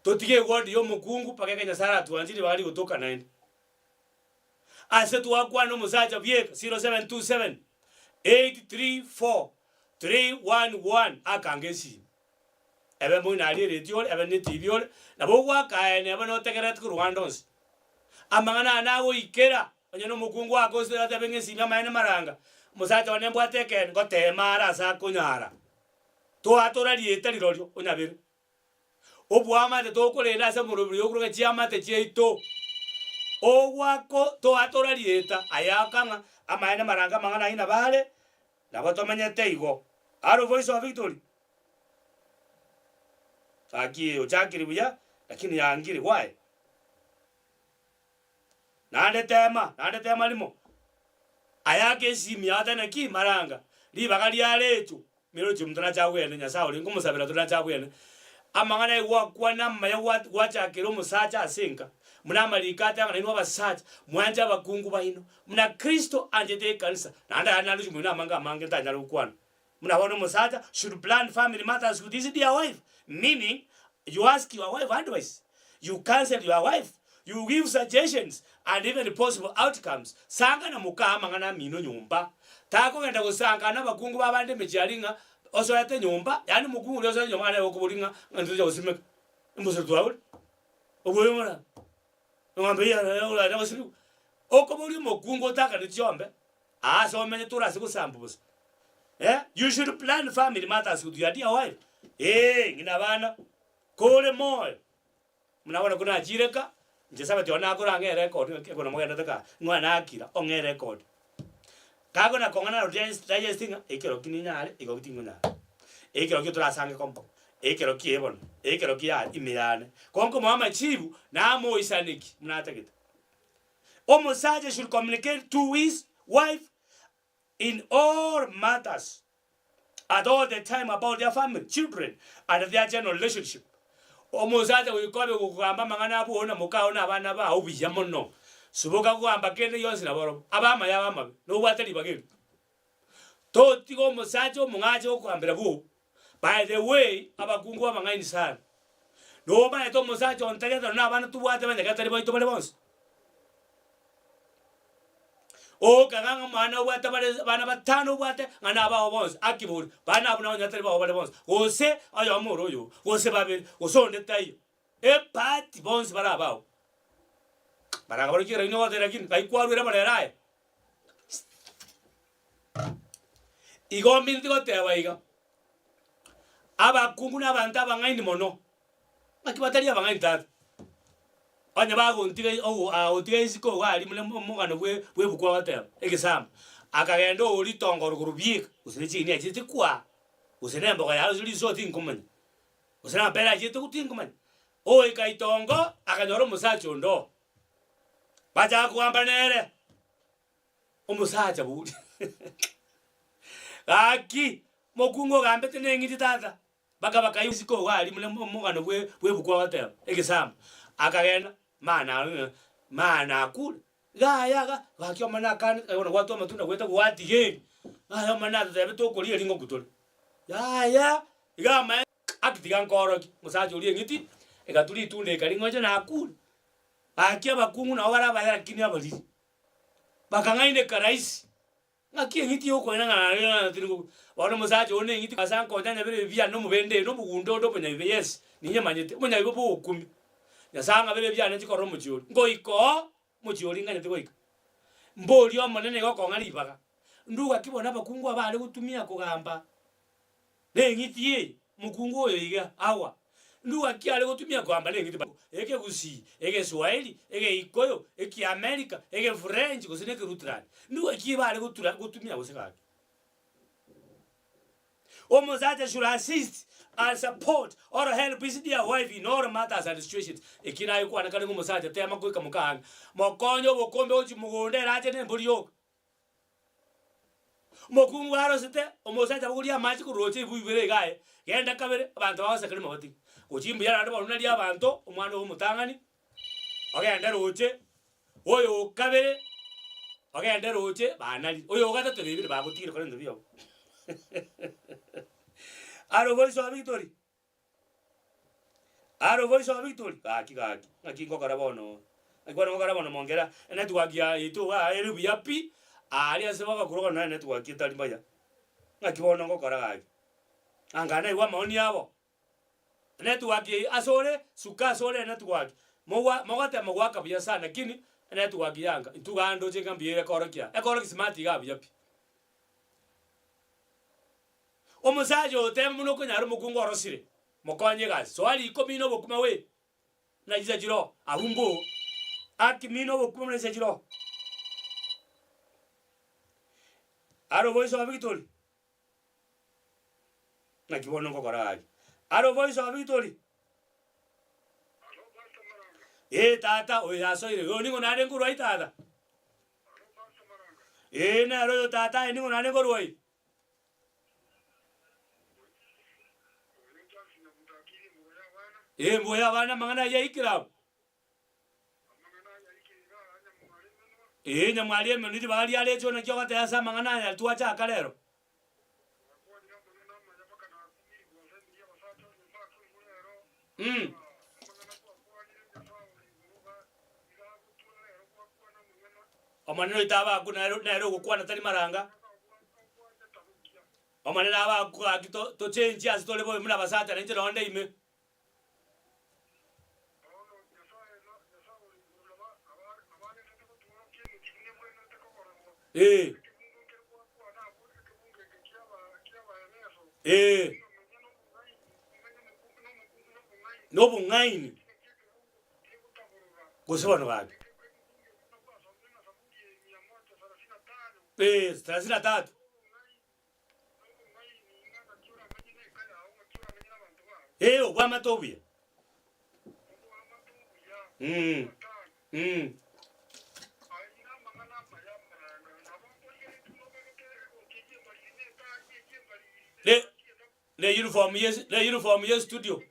Totige egwodi ya omokungu mpaka eke Nyasaye aratwanche ribaga rigotoka naende. Ase twakwana omosacha bieka 0727 834 311 akange esimi. Ebe moino aria eredio ore, ebe ne TV ore, nabo ogwaka aye neba notegerereti korwa ande onsi. Amang'ana aya nagoikera, onye na omokungu akosire atebe ng'a esimi amaene maranga, omosacha one mbwate ekeene, ngoteema are ase akonyara. Toatora rieta rirorio onyabere. Oboamate tokorenda ase omoroberi okoroka chiamate chiaito, ogwako toatora rieta, aya akang'a amaene amarange amang'ana ayio nabo are, nabo tomenyete igo. Aro Voice of Victory. Gaki ochakire buya, lakini yangire why? Naende tema, naende tema rimo, ayake esimi yao naki maranga, ribaga riaretwe, mirochio omonto nache agwene, Nyasae oria nkomosabera tore nache agwene. Amang'ana aye gwakwana amaya gwa gwachakera omosacha ase enka, buna amariko ateba ng'a nainwe abasacha, mwanche abakungu baino, buna Kristo anchete ekanisa, naende aya naroche moino amange amange ntanyare gokwana. Buna bono omosacha should plan family matters with his dear wife, meaning you ask your wife advice, you counsel your wife, you give suggestions and even possible outcomes. Sanga na mokaa amang'ana amino nyomba. Takogenda gosanga nabakungu babande emechie aria ng'a osoete nyomba, yaani omokungu oria osoete nyomba nere okoboria ng'a ng'a ntocha gosimeka. Embusuro twabori. Oboyo ng'ora. Eng'ombe eyio oranyare gosibigwa. Okoboria omokungu otakane chiombe. Aase omenyete ore ase gosambwa bosa eh, you should plan family matters with your dear wife eh, ng'ina abana kore moyo buna bono ko nachire ka, inche sabati one nakora ang'e erecord ng'aki ekero mogendete ka, ng'a nakira ong'e erecord. Kagona kong'ana na digest digest ng'a ekero ki ninyare igo tingonyara, ekero ki torasange komo, ekero ki bono, ekero ki yaya ime yane. Ko nkomoa amachibu, namoisaneki buna atagete. Omosacha should communicate to his wife in all matters at all the time about their family, children and their general relationship. Omosacha goika obe gokogamba amang'ana abwo na mokao na abana bao buya mono. Suboka kogamba kende gionsi nabarobwo, abe amaya abe amabe, nobwate ribaga erio. Totiga omosacha omong'ache gokogambera bwogo. By the way, abakungu abang'aini sana. Nomaete omosacha ontagete nonya abana tobwate abanyagetari baito bare bonsi. Okaga ng'a omwana obwate bare abana batano obwate ng'a nabao bonsi, aki bori, bana abwo nabanyatari bao bare bonsi, gose oyomo ore oyo, gose babere, gose onde taiyo. Ebahati bonsi bare abao. Baraka baroche lakini ogoteba lakini ngai kwarwire amarere aya. Igo ominti goteba iga, abakungu na abanto abang'aini mono, naki batari abang'aini tata, onye bagontiga ogo agotiga isiko iga aria buna omogano bwe bwa ebuku ogoteba, egesambo, akagenda oo ritongo rogoro bieka, gose ne chinyeni achiete kwaa, gose na emboga yaye gose risoa tinkomanya, gose na amapera achiete tinkomanya. Oika itongo, akanyora omosacha onde oo, bachaka kogamba nere. Omosacha boria, Gaki, mokungu ogambete neng'iti tata. Mpaka bakaigwa isiko iga aria buna omogano bwe bw'ebuku ogoteba, egesambo. Akagenda, mana mana akure, yaya iga, gaki omone akane bono gwatwa amatunda goeta gwatiga eri, yaya omone atotebete okoria eri ngokwa tore. Yaya, iga amaene aki tiga nkorokie, omosacha oria eng'iti, egatwa ritunda ekaria ng'a oche nakure. Gaki abakungu nabo bare abaya lakini abariri. Bakang'aineka rahisi. Ng'aki eng'iti yokoina ng'a tiri ngokwa. Bono omosacha oo neng'iti ase ankonya nyabere ebibe biane omobende ere nomogundo onde omonyabibe yes, ninyemanyete, omonyabibe bw'ogokumia. Nyasae ang'abere ebibe biane nchi korora omochie oria. Ngoika oo, omochie oria nganyete goika. Mborie Omonene iga okong'a ribaga. Ndugaki bono abakungu abare gotumia kogamba neng'iti eye, mokungu oyo iga agwa. Ndugaki are gotumia kogamba neng'iti ba ekegusii, egeswahili, egeikoyo, ekiamerika, egefrench gose na ekerutrani. Ndugaki bare gotura gotumia gose gaki. Omosacha should assist and support or help his dear wife in all matters and situations. Eki naye kwana kare ng'a omosacha tema goika moka ang'e. Mokonye obokombe gochia mogondo ere ache nembori yoka. Omokungu arosete, omosacha abogorie amache korwa roche ebibuyu bire iga aye, genda kabere, abanto bagoseka rimo batige. Gochia mbuya naende bono naria abanto, omwana oyo omotang'ani, ogende roche, oyo o kabere, ogende roche banari, oyo o gatato bebire bagotigire kore ebinto biabo. Aro voice of victory. Aro voice of victory, gaki gaki, ng'aki ngokora bono, ng'aki bono ngokora bono mongera, enetwork ya yaito igaa ere buya pi, aria ase bagakorwa bono enetwork etari mbuya. Ng'aki bono ngokora gaki, anga naigwe amaoni abo, enetwork eye ase ore, suka ase ore enetwork, mogwa mogotema goaka buya sana lakini, enetwork yanga, intwe igaa ndoche ng'a mbuya ere ekorokia, ekorokia smart igaa buya pi. Omosacha oteba buna okonyara omokungu orosire, mokonye egasi. Soa riko mina obokima we buna chinsa chiroo, abwo mboo. Aki mina obokima buna chinsa chiroo. Aro voice of victory. Naki bono ngokora gaki. Aro voice of victory. Ee tata, oyo yasoire. Oyo nigo nare nkorwa ai tata. Ee nere oyo tata aye nigo nare nkorwa ai. Ee mbuya abana amang'ana ayio aikire abwo. Ee nyamwari emenwa ribaga riareche naki ogoteba ase amang'ana aya twachaka rero. Mm. Omonene oito abe nere nere ogokwana tari maranga. Omonene abe akwo gaki to tochenchie ase tore bobe buna abasacha nainche nonde ime. Ee. Ee. Nobong'aini. Gose bono gaki. Ee, thelathini na tatu. Ee, obwamate obuya. Mm. Mm. Ne ne uniform ye ne uniform ye studio.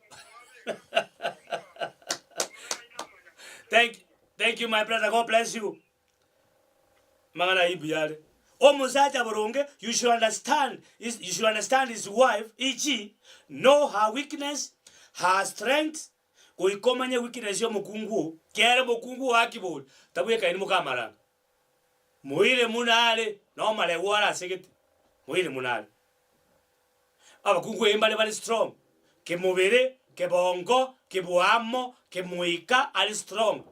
Thank thank you my brother. God bless you. Amang'ana ayio mbuya are. Omosacha boronge, you should understand his, you should understand his wife, e.g. know her weakness, her strength, goika omanye weakness ya omokungu oo, kiagera omokungu oo akibori, tabwekaini mokamaranga. Moire muna are, na omaregu are ase gete, moire muna are. Abakungu eye mbare bare strong, kemobere, kebongo, kebwamo, kemoika, are strong.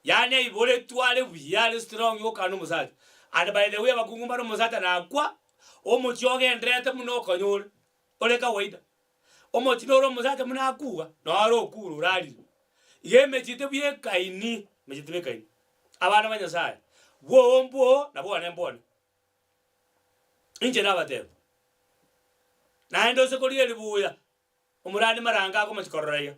Yaani aiboretwe are buya are strong gokana omosacha. And by the way abakungu mbare omosacha nakwa, omochie ogendererete buna okonya ore, ore kawaida. Omochie nore omosacha buna akuga, noro okure orarire. Iga emechie tebwekaini, emechie tebwekaini. Abana ba Nyasaye, bwoo mbwoo na bwane mbwane. Inche nabatebie, naende ose koria eribuya, omorani marango akomochia korora iga,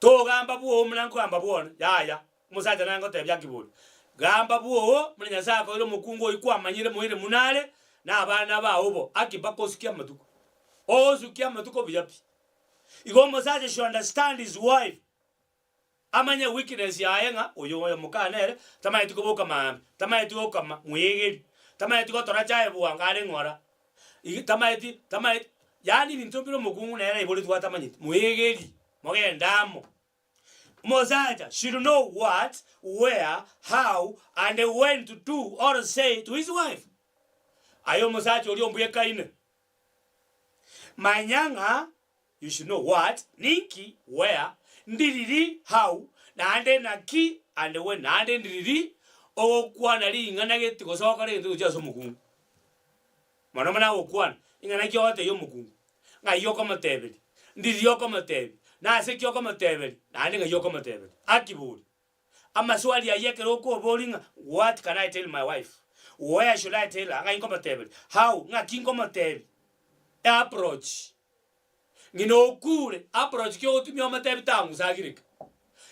togamba bwoo buna nkogamba bwone, yaya, omosacha naye ngotebia akibori, gamba bwoo buna Nyasaye akoeire omokungu oyio kwamanyire moire buna are, na abana bao bo, aki mpaka osukie amatuko, osukie amatuko buya pi. Igo omosacha should understand his wife. Amanye weakness yaye ng'a oyo oyo moka nere tamanyeti koboka maambia, tamanyeti gokama mwegeri, tamanyeti gotora chae bwango are ng'ora, iga tamanyeti tamanyeti yaani ebinto mbire omokungu nere aiboretwe atamanyeti, mwegeri, mogende amo. Omosacha should know what, where, how and when to do or say to his wife. Aye omosacha oria ombwekaine, manya ng'a you should know what, ninki, where, ndiriri, how, naende naki, and when, naende ndiriri ogokwana ring'ana gete gose ogokora egento gochia ase omokungu. Mono mono agokwana, ing'ana ki ogotebia omokungu, ng'ai okomoteberia, ndiriri okomotebia, nase ki okomoteberia, naende ng'ai okomoteberia. Aki bori. Amaswali ayio ekero okoboria ng'a what can I tell my wife, where should I tell her, ng'ai nkomoteberia, how, ng'aki nkomotebia, approach. Ng'ina okure, approach ki ogotumia omotebi tang'usa agireke.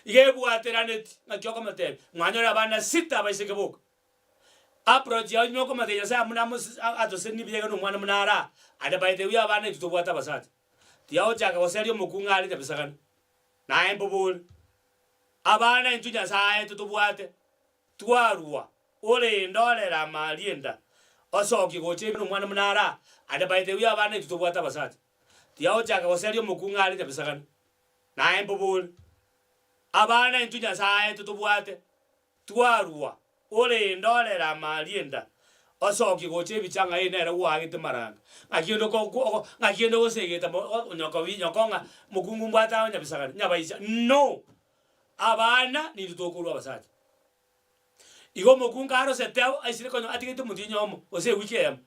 Iga ebwateraneti, ng'aki okomotebia, mwanyore abana sita abaiseke boka. Approach yao ime okomotebia Nyasaye buna amos atosesenie buya iga na omwana buna are aa, ande by the way abana intwe tobwate abasacha. Tiagochaka goseria omokung'u are nyabisagane, naye mbobore. Abana intwe Nyasae aetwe tobwate, twarua, orende orere amaaria enda, osokie gocha ime nomwana buna are aa, ande by the way abana intwe tobwate abasacha. Tiagochaka goseria omokung'u are nyabisagane, naye mbobore. Abana intwe Nyasae aetwe tobwate, Twarua, orende orere amaaria enda, osokie gocha ebicha ng'a ee nere gwaagete maranga. Ng'aki kende oko oko ng'aki kende ogosegeta mo o nyoko bi nyoko ng'a mokungu mbwate aa nyabisagane, nyabaisa no! Abana nintwe tokorwa abasacha. Igo omokungu arosete abwo aisire konya atigete omotienyi oyomo gose ewiki eyemo,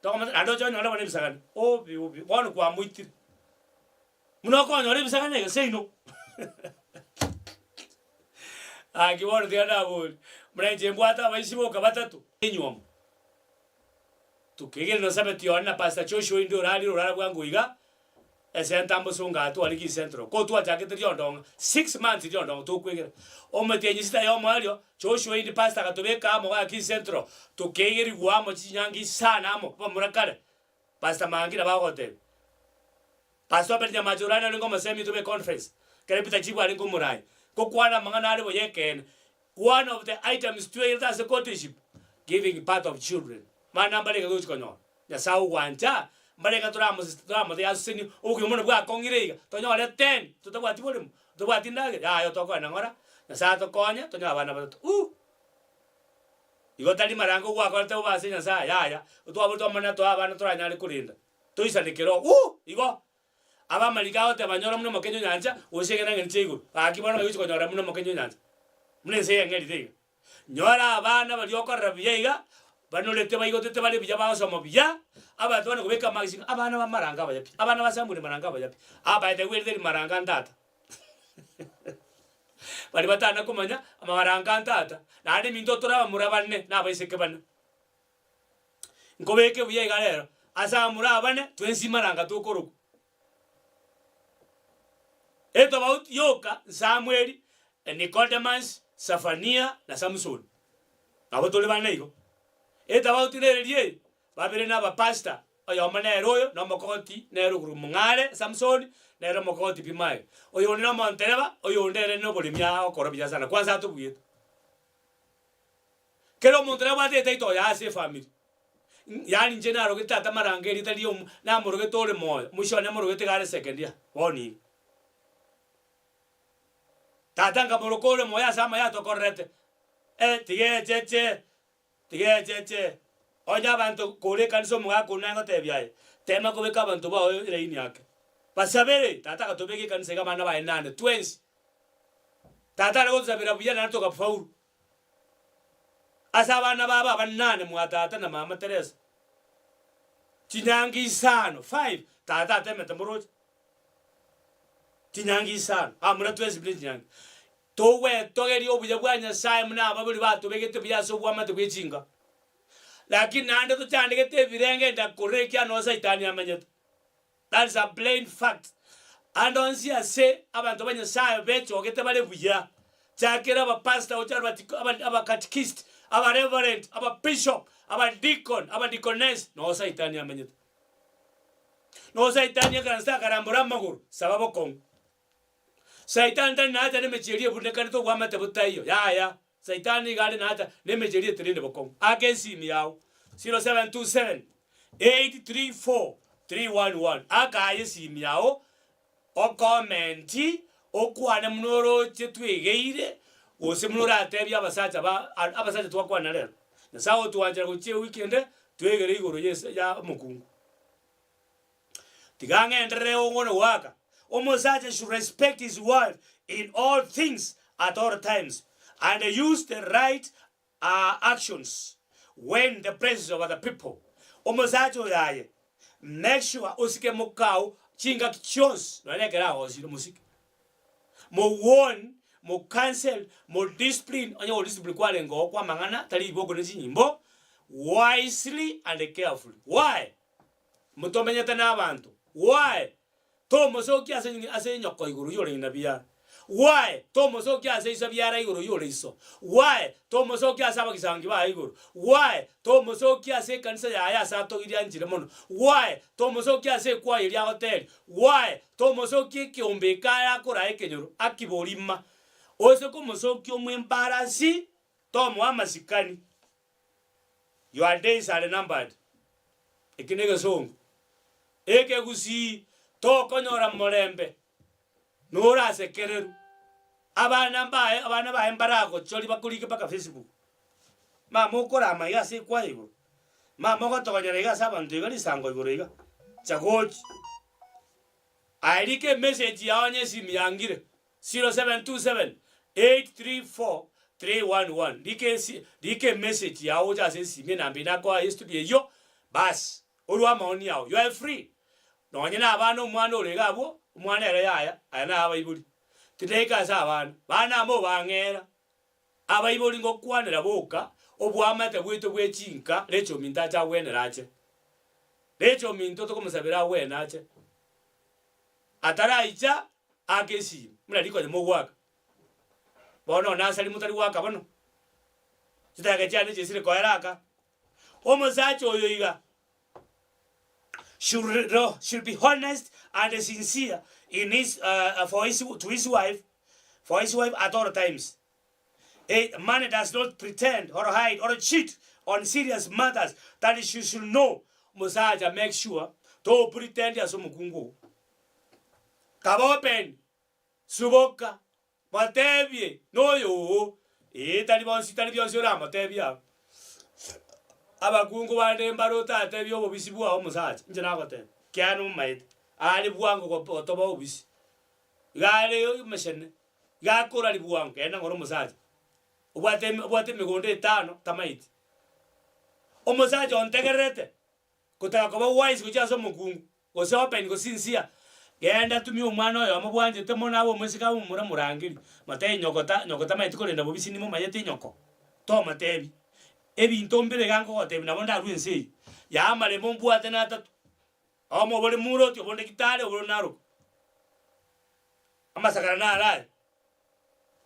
tokomanya naende oche onyore bono ebisagane, obi obi bono kwamoitire. Buna okonyora ebisagane iga seino. Gaki bono tiga naborie, buna inche mbwate abaisia boka batato, enywomo. Tokegerera Sabeti one na Pastor Joshua inde orarire orara bwango iga, esenta mbosongo atware ki central. Ko twachakete riondong'a, six months riondong'a tokwegera. Omotienyi sita ya omoerio, Joshua inde pastor agatobeka amo gaki central, tokegerigwa amo chinyangi isano amo, abamura kare, Pastor Mangi nabo agotebia. Pastor Obed Nyamache orare orenge omosemi oito bwe conference, ekero Peter Chibu arenge omorai, gokwana amang'ana are buya ekeene. One of the items twegerete ase courtship, giving birth of children. Mana mbarenge togochi konyora. Nyasae ogwancha, mbarenge toramosese toramotebia asesenie obogima buna bwakong'ire iga, tonyore ten, totabwati boremo, tobwati ndagera, yaya tokoenda ng'ora, Nyasae atokonye tonyore abana batato uh! Igo tari marango gwakorete bobe ase Nyasae, yaya, otwaborete Omonene atoe abana toranyare korenda. Toisane kera oo, igo. Abamalika agoteba nyora buna omokenye o nyancha, gose egena ng'eni chia igoro. Gaki bono ng'ai gochia konyora buna omokenye o nyancha? Buna ense yeng'erire iga. Nyora abana baria okorora buya iga, banorete baigotete bare buya bagosoma buya, abanto bane kobeka amagisi ng'a abana ba maranga abaya pi, abana ba Samuel maranga abaya pi. Aa by the way teri maranga ntata. Baria batana komanya, amamaranga ntata, naende eminto tore abamura bane na abaiseke bane. Nkobeke buya iga rero, ase abamura abane twensi maranga tokorokwa. Etobauti yoka Samweli, Nicodemus, Safania na Samson. Nabo tore bane igo. Etabauti nere eye, babere na abapastor, oyomo nere oyo na omokogoti nere okorokwa Mong'are Samson, nere omokogoti Pimayo. Oyonde na omontereba, oyonde ere noboremi agokora buya sana, kwanza atobuete. Kera omonto nabwate etaito oye ase efamiri. Yaani inche narogete tata maranga erieta ria omo namorogete ore moyo, mwisho one morogete iga are second year, bono iga. Tata nkamoroka ore moyo ase amaya atokorerete, eh tiga echeche, tiga echeche, onye abanto kore ekanisa omogaka oyio naye ngotebia aye, tema kobeka abanto bao eraini ake, basabere, tata agatobeka ekanisa iga abana baye nane twensi. Tata are gotosabera buya naende togafaulu. Ase abana babo abanane mwa tata na mama Teresa, chinyangi isano, five, tata atemete moroche, chinyangi isano, abamura twensi buna chinyangi. Togwetogeria obuya bwa Nyasaye buna ababori batobegete buya ase obwamate bwe chinka. Lakini naende tochandegete ebirenge enda korora ekiagera noo saitani amenyete. That is a plain fact. Ande onsi ase abanto ba Nyasaye bechogete bare buya, chakera abapastor gocha abati- aba- abakatikist, abareverend, ababishop, abadeacon, abadeaconess, noo saitani amenyete. Noo saitani ekaransete akarambora amagoro, saba bokong'u. Saitani tari nacha na emechie eria ebunekanete obwamate botaiyo, yaya, Saitani nigo are nacha na emechie eria eterende bokong'u. Aka esimi yao, 0727 834 311, aka aye esimi yao, okomenti, okwane buna oroche twegeire, gose buna oratebie abasacha ba abasacha twakwana rero. Nyasae otwanchera gochia ewiki ende. Twegere igoro y'ese ya omokungu. Tiga ng'enderere gokwana goaka, Omosacha should respect his wife in all things at all times and use the right actions when the presence of other people. Omosacha oyo aye make sure osike mokao chingaki chionsi nonya ekero agosire mosike. Mo warn, mo counsel, mo discipline onye go discipline kwarenge oo kwa amang'ana tari riboko ne chinyimbo wisely and carefully. Why? Motomenyete na abanto. Why? Tomosokia ase ase enyoko igoro y'ore ng'ina biara. Why? Tomosokia ase iso biara igoro y'ore iso. Why? Tomosokia ase abagisangi baye igoro. Why? Tomosokia ase ekanisa yaye ase atogirie anchire mono. Why? Tomosokia ase ekwaya eria agoteria. Why? Tomosokia ekeombe eke are akoraa ekenyoro akiborima. Ose komosokia omoembarasi, tomoa amasikani. Your days are numbered. Eki negesongo. Ekegusii tokonyora morembe norasekererwe. Abana mbaye abana baye mbaragochorie bakorike mpaka Facebook. Mama okorama iga ase ekwaya igoro, mama ogotogonyera iga ase abanto iga risango igoro iga, chagochi. Aye rika emessage yao onye esimi yangire, 0727 834 311 rika esi rika emessage yao gocha ase esimi enamba eye nakoa eye studio eyio, bas orwe amaoni ao, you are free. Nonye na abana omwana ore iga abwo, omwana ere yaya, aya naye abaibori. Tindaika ase abana, bana amo obang'era, abaibori ngokwanera boka oboamate bwaito bwe chinka recho ominto ache agwenere ache. Recho ominto tokomosabera agwene ache. Ataraicha ake esimi, buna rikonya mogoaka. Bono nasari motari goaka bono. Chidakika chiane chiaisire koera aka. Omosacha oyo iga should, should be honest and sincere in his, uh, for his, to his wife, for his wife at all times. A man does not pretend or hide or cheat on serious matters that she should know. Omosacha make sure to pretend ase omokungu oo. Kaba open, suboka, motebie noyo oo. Ee tari bonsi tari bionsi oramotebie abwo. Abakungu bande mbare otatebie obobisi bwao omosacha, inche nagotebia, kiagera nomomaete, are bwango gotoba obobisi. Iga are omechene. Gakora ribwango, genda ng'ora omosacha obwate eme obwate emegondo etano tamaeti. Omosacha ontegererete, gotaka koba wise gochia ase omokungu, gose open gose sincere, genda tumia omwana oyomo bwanchete mono abe omoiseke abe omomura morangerie, motebie nyoko ta nyoko tamaeti korenda bobisi nimomanyete nyoko, tomotebi. Ebinto mbire iga nkogotebia nabo ndarwe ense eye, yaa amaremo mbwate na atato, omo obore muroti, obonde kitale, obonde narok. Amasakara naro aya,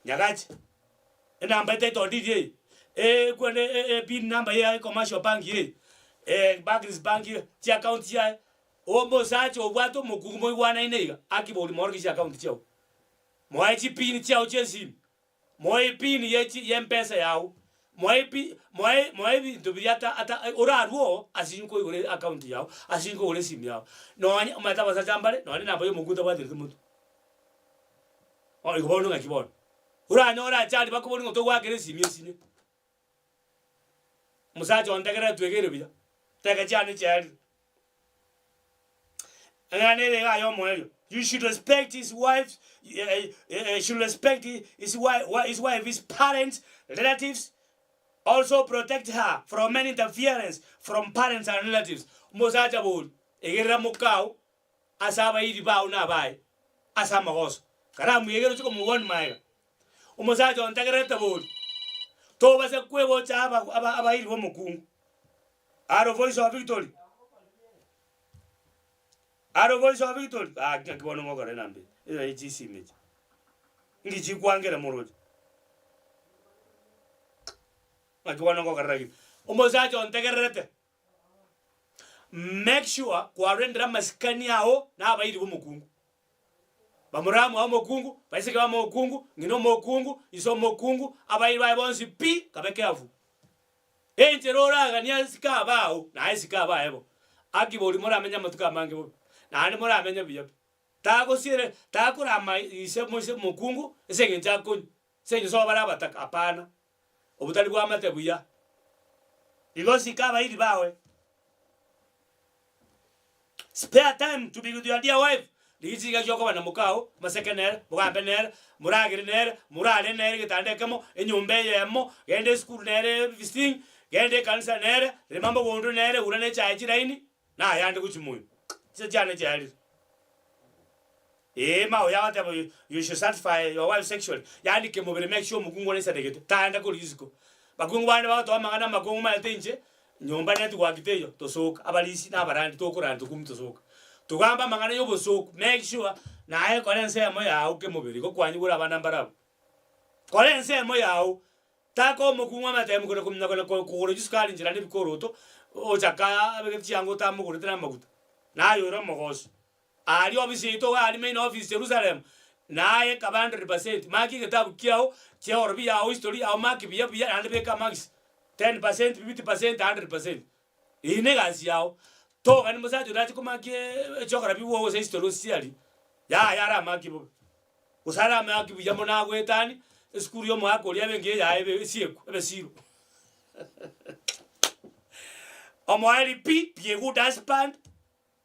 nyagache, enamba etaito ndiri eye, ekwene epin number ya ecommercial bank eye, Barclays bank chiaccount chiaye, omosacha obwate omokungu moigwanaine iga, akibori moorokie chiaccount chiago, moe chipin chiago chia esimi, moe epin ye chi ya mpesa yago, moe epi moe moe ebinto biria ata ata orarwe oo ase koigora account yago, ase kogora esimi yago. Nonye omanyete abasacha mbare, nonye enamba ya omokungu tabwatereti motwe. Bono igo bono ng'aki bono? Oranyore achari bakoboria ng'a togoakera esimi esinye. Omosacha ontegerere twegeire buya, teka chiane chiarire. Eng'ana ere iga y'omoerio, you should respect his wife, should respect his wife, his wife, his parents, relatives, also protect her from any interference from parents and relatives. Omosacha bori, egerera mokao ase abairi bao na abaye ase amagoso. Karamwegere oche komobwani magega. Omosacha ontegererete bori, tobasa kwebocha aba aba abairi b'omokungu. Aro voice of victory. Aro voice of victory. Gaki ng'aki bono ngokora enamba eye. Eye chisimi echi. Nki chikwangera moroche. Ng'aki bono ngokora lakini. Omosacha ontegererete. Make sure kwarendire amasikani ao na abairi b'omokungu. Bamura mwao omokungu, baiseke ba mokungu, ng'ina omokungu, ise omokungu, abairi baye bonsi pi, kabe careful. Enchera oraganie asike abao, naye sika abaye bo. Aki bori moramenye amatuko amange bobe, naende moramenye buya pi. Tagosiere takorama ise moise omokungu ase eng'encho akonywa, ase eng'encho sobo bare abataka, hapana. Obotari bwamate buya. Igo sika abairi bawe. Spare time to be with your dear wife, rigia chingaki okoba na mokao, moseke nere, mogambe nere, moragere nere, morare nere egetanda ekemo, enyomba eyemo, genda esukuru nere visiting, genda ekanisa nere, rema mogondo nere, ura ne echae chiraini, na ayande gochia moino. Chinsa chiane chiarire. Ee, ma oyo agoteba you, you should satisfy your wife sexually, yaani kemobere make sure omokungu one aisanegete, taenda koria isiko. Bakungu bande bagotoa amang'ana amakong'u omanyete inche, nyomba network teiyo, tosoka, abarisia na abarandi tokoranda tokumia tosoka. Togambe amang'ana ya obosoku, make sure naye kora ensemo yago kemobere, igo kwanyigure abana mbarabwo. Kora ensemo yago, taka omokungu amatemu kona komina kona kogora chisukari nchera na ebikoroto, ochaka abegete chianga otamogorete na amaguta, naye ore omogoso. Aria ofisi yaito iga aria main office Jerusalem, naye kaba 100%, mark egetabu kiao, chiaorobi yao history yao mark buya buya naende beka marks, 10%, 50%, 100%. Eyio na egasi yao. Togani mosacha orache komakia echiography bwogo gose history gose chiaria, yaya aramakie bobe. Gose aramakie buya mono agoetanie, esukuru ya omogaka oria ebe engiya yaye ebe esiekwe, ebe zero. Omoerio pi, be a good husband,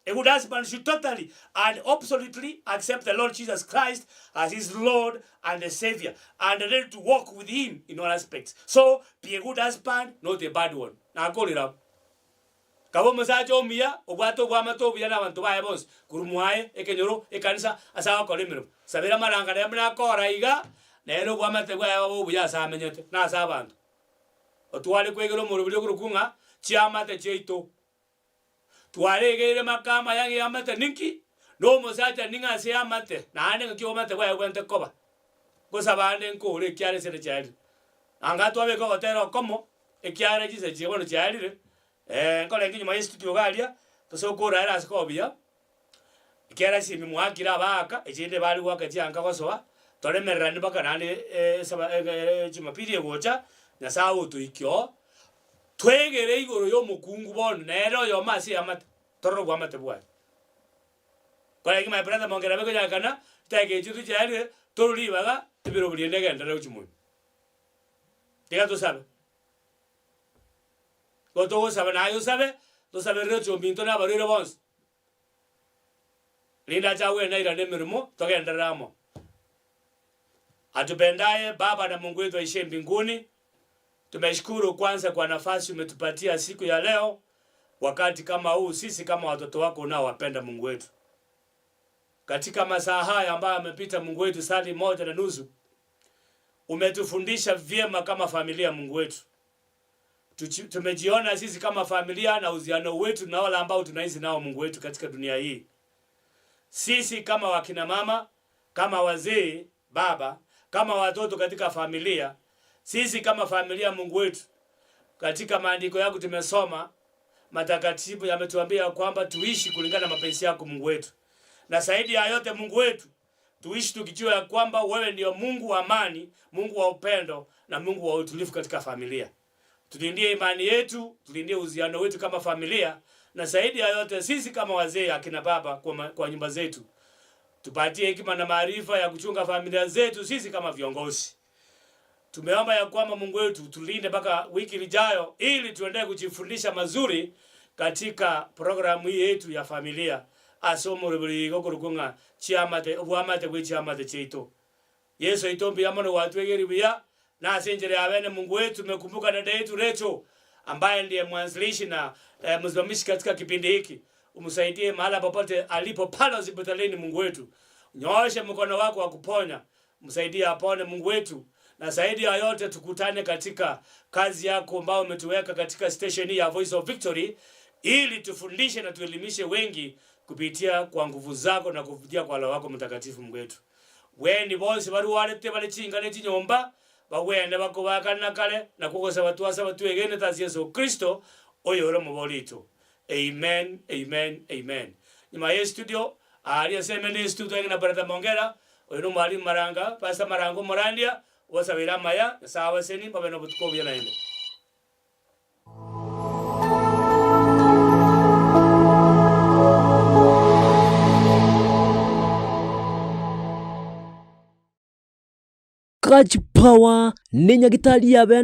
A good husband should totally and absolutely accept the Lord Jesus Christ as his Lord and the Saviour and ready to walk with him in all aspects. So be a good husband, not a bad one. Nakorire abwo. Kaba omosacha omuya, obwate obwamate obuya na abanto baye bonsi, korwa mwaye, ekenyoro, ekanisa, ase agokora emeremo. Sabera amaranga naye buna akora iga, nere obwamate bwaye bobe obuya ase amenyete, na ase abanto. Otware kwegera omoroberi okorokwa ng'a chiamate chiaito. Twaregeire maka amaya ng'eamate ninki? Nomosacha ning'o ase eamate, naende ng'aki obwamate bwaye bobwenerete koba? Ngosaba ande nkore ekiagera esende chiarire. Anga twabeka ogotera okomo, ekiagera chinsa chiria bono chiarire, nkorenge nyuma ye studio iga aria, tosoke oraere ase koba buya, ekiagera esimi mwakire abaaka, echinde bare goaka chianka gosoa, toremereranie mpaka naende esaba jumapili egocha, Nyasaye otoikia oo. Twegere igoro y'omokungu bono, nere oyomo ase eamate, torore oboamate bwaye. Korenge my brother mongera abe konyakana, chidakika echio tochiarire, torwe ribaga, ebirobo riaino egenderere gochia moino. Tiga tosabe. Igo togosaba naye osabe, tosaberere ochominto na abarwaire bonsi, rinde ache agwene airane emeremo, togenderere amo. Atupendaye Baba na Mungu wetu aishiye mbinguni, Tumeshukuru kwanza kwa nafasi umetupatia siku ya leo, wakati kama huu sisi kama watoto wako unaowapenda Mungu wetu. Katika masaa haya ambayo yamepita, Mungu wetu, sali moja na nusu, umetufundisha vyema kama familia, Mungu wetu. Tumejiona sisi kama familia na uhusiano wetu na wale ambao tunaishi nao, Mungu wetu, katika dunia hii. Sisi kama wakina mama, kama wazee, baba, kama watoto katika familia, sisi kama familia, Mungu wetu, katika maandiko yako tumesoma matakatifu yametuambia kwamba tuishi kulingana na mapenzi yako Mungu wetu, na zaidi ya yote Mungu wetu, tuishi tukijua ya kwamba wewe ndio Mungu wa amani, Mungu wa upendo na Mungu wa utulivu katika familia. Tulindie imani yetu, tulindie uhusiano wetu kama familia, na zaidi ya yote sisi kama wazee akina baba kwa, ma, kwa nyumba zetu tupatie hekima na maarifa ya kuchunga familia zetu sisi kama viongozi. Tumeomba ya kwamba Mungu wetu tulinde mpaka wiki ijayo, ili tuendelee kujifundisha mazuri katika programu hii yetu ya familia ase omoroberi igo korokwa ng'a chiamate obwamate bwe chiamate chiaito. Yeso oito mbuya mono gwatwegeria buya, na ase enchera ya bene Mungu wetu tumekumbuka dada yetu Rachel ambaye ndiye mwanzilishi na eh, msimamishi katika kipindi hiki. Umsaidie mahala popote alipo pale hospitalini, Mungu wetu, nyooshe mkono wako wa kuponya, msaidie apone, Mungu wetu, na zaidi ya yote tukutane katika kazi yako ambayo umetuweka katika station hii ya Voice of Victory ili tufundishe na tuelimishe wengi kupitia kwa nguvu zako na kupitia kwa Roho wako Mtakatifu, Mungu wetu. Bweni bonsi barwarete bare chinka ne chinyomba, bagwene bakoba kare na kare, nakwo gosaba twasaba twegenete ase Yeso Kristo, oyore Omobori oito. Amen, amen, amen. Nyuma ye studio, aaria ase eministry twarenge na Brother Mongera, oyo nomwalimu Maranga, Pastor Maranga omorandia, obasabeire amaya, Nyasae abaseni, babe nobotuko obuya naende. Catch Power nenyagitari yabe.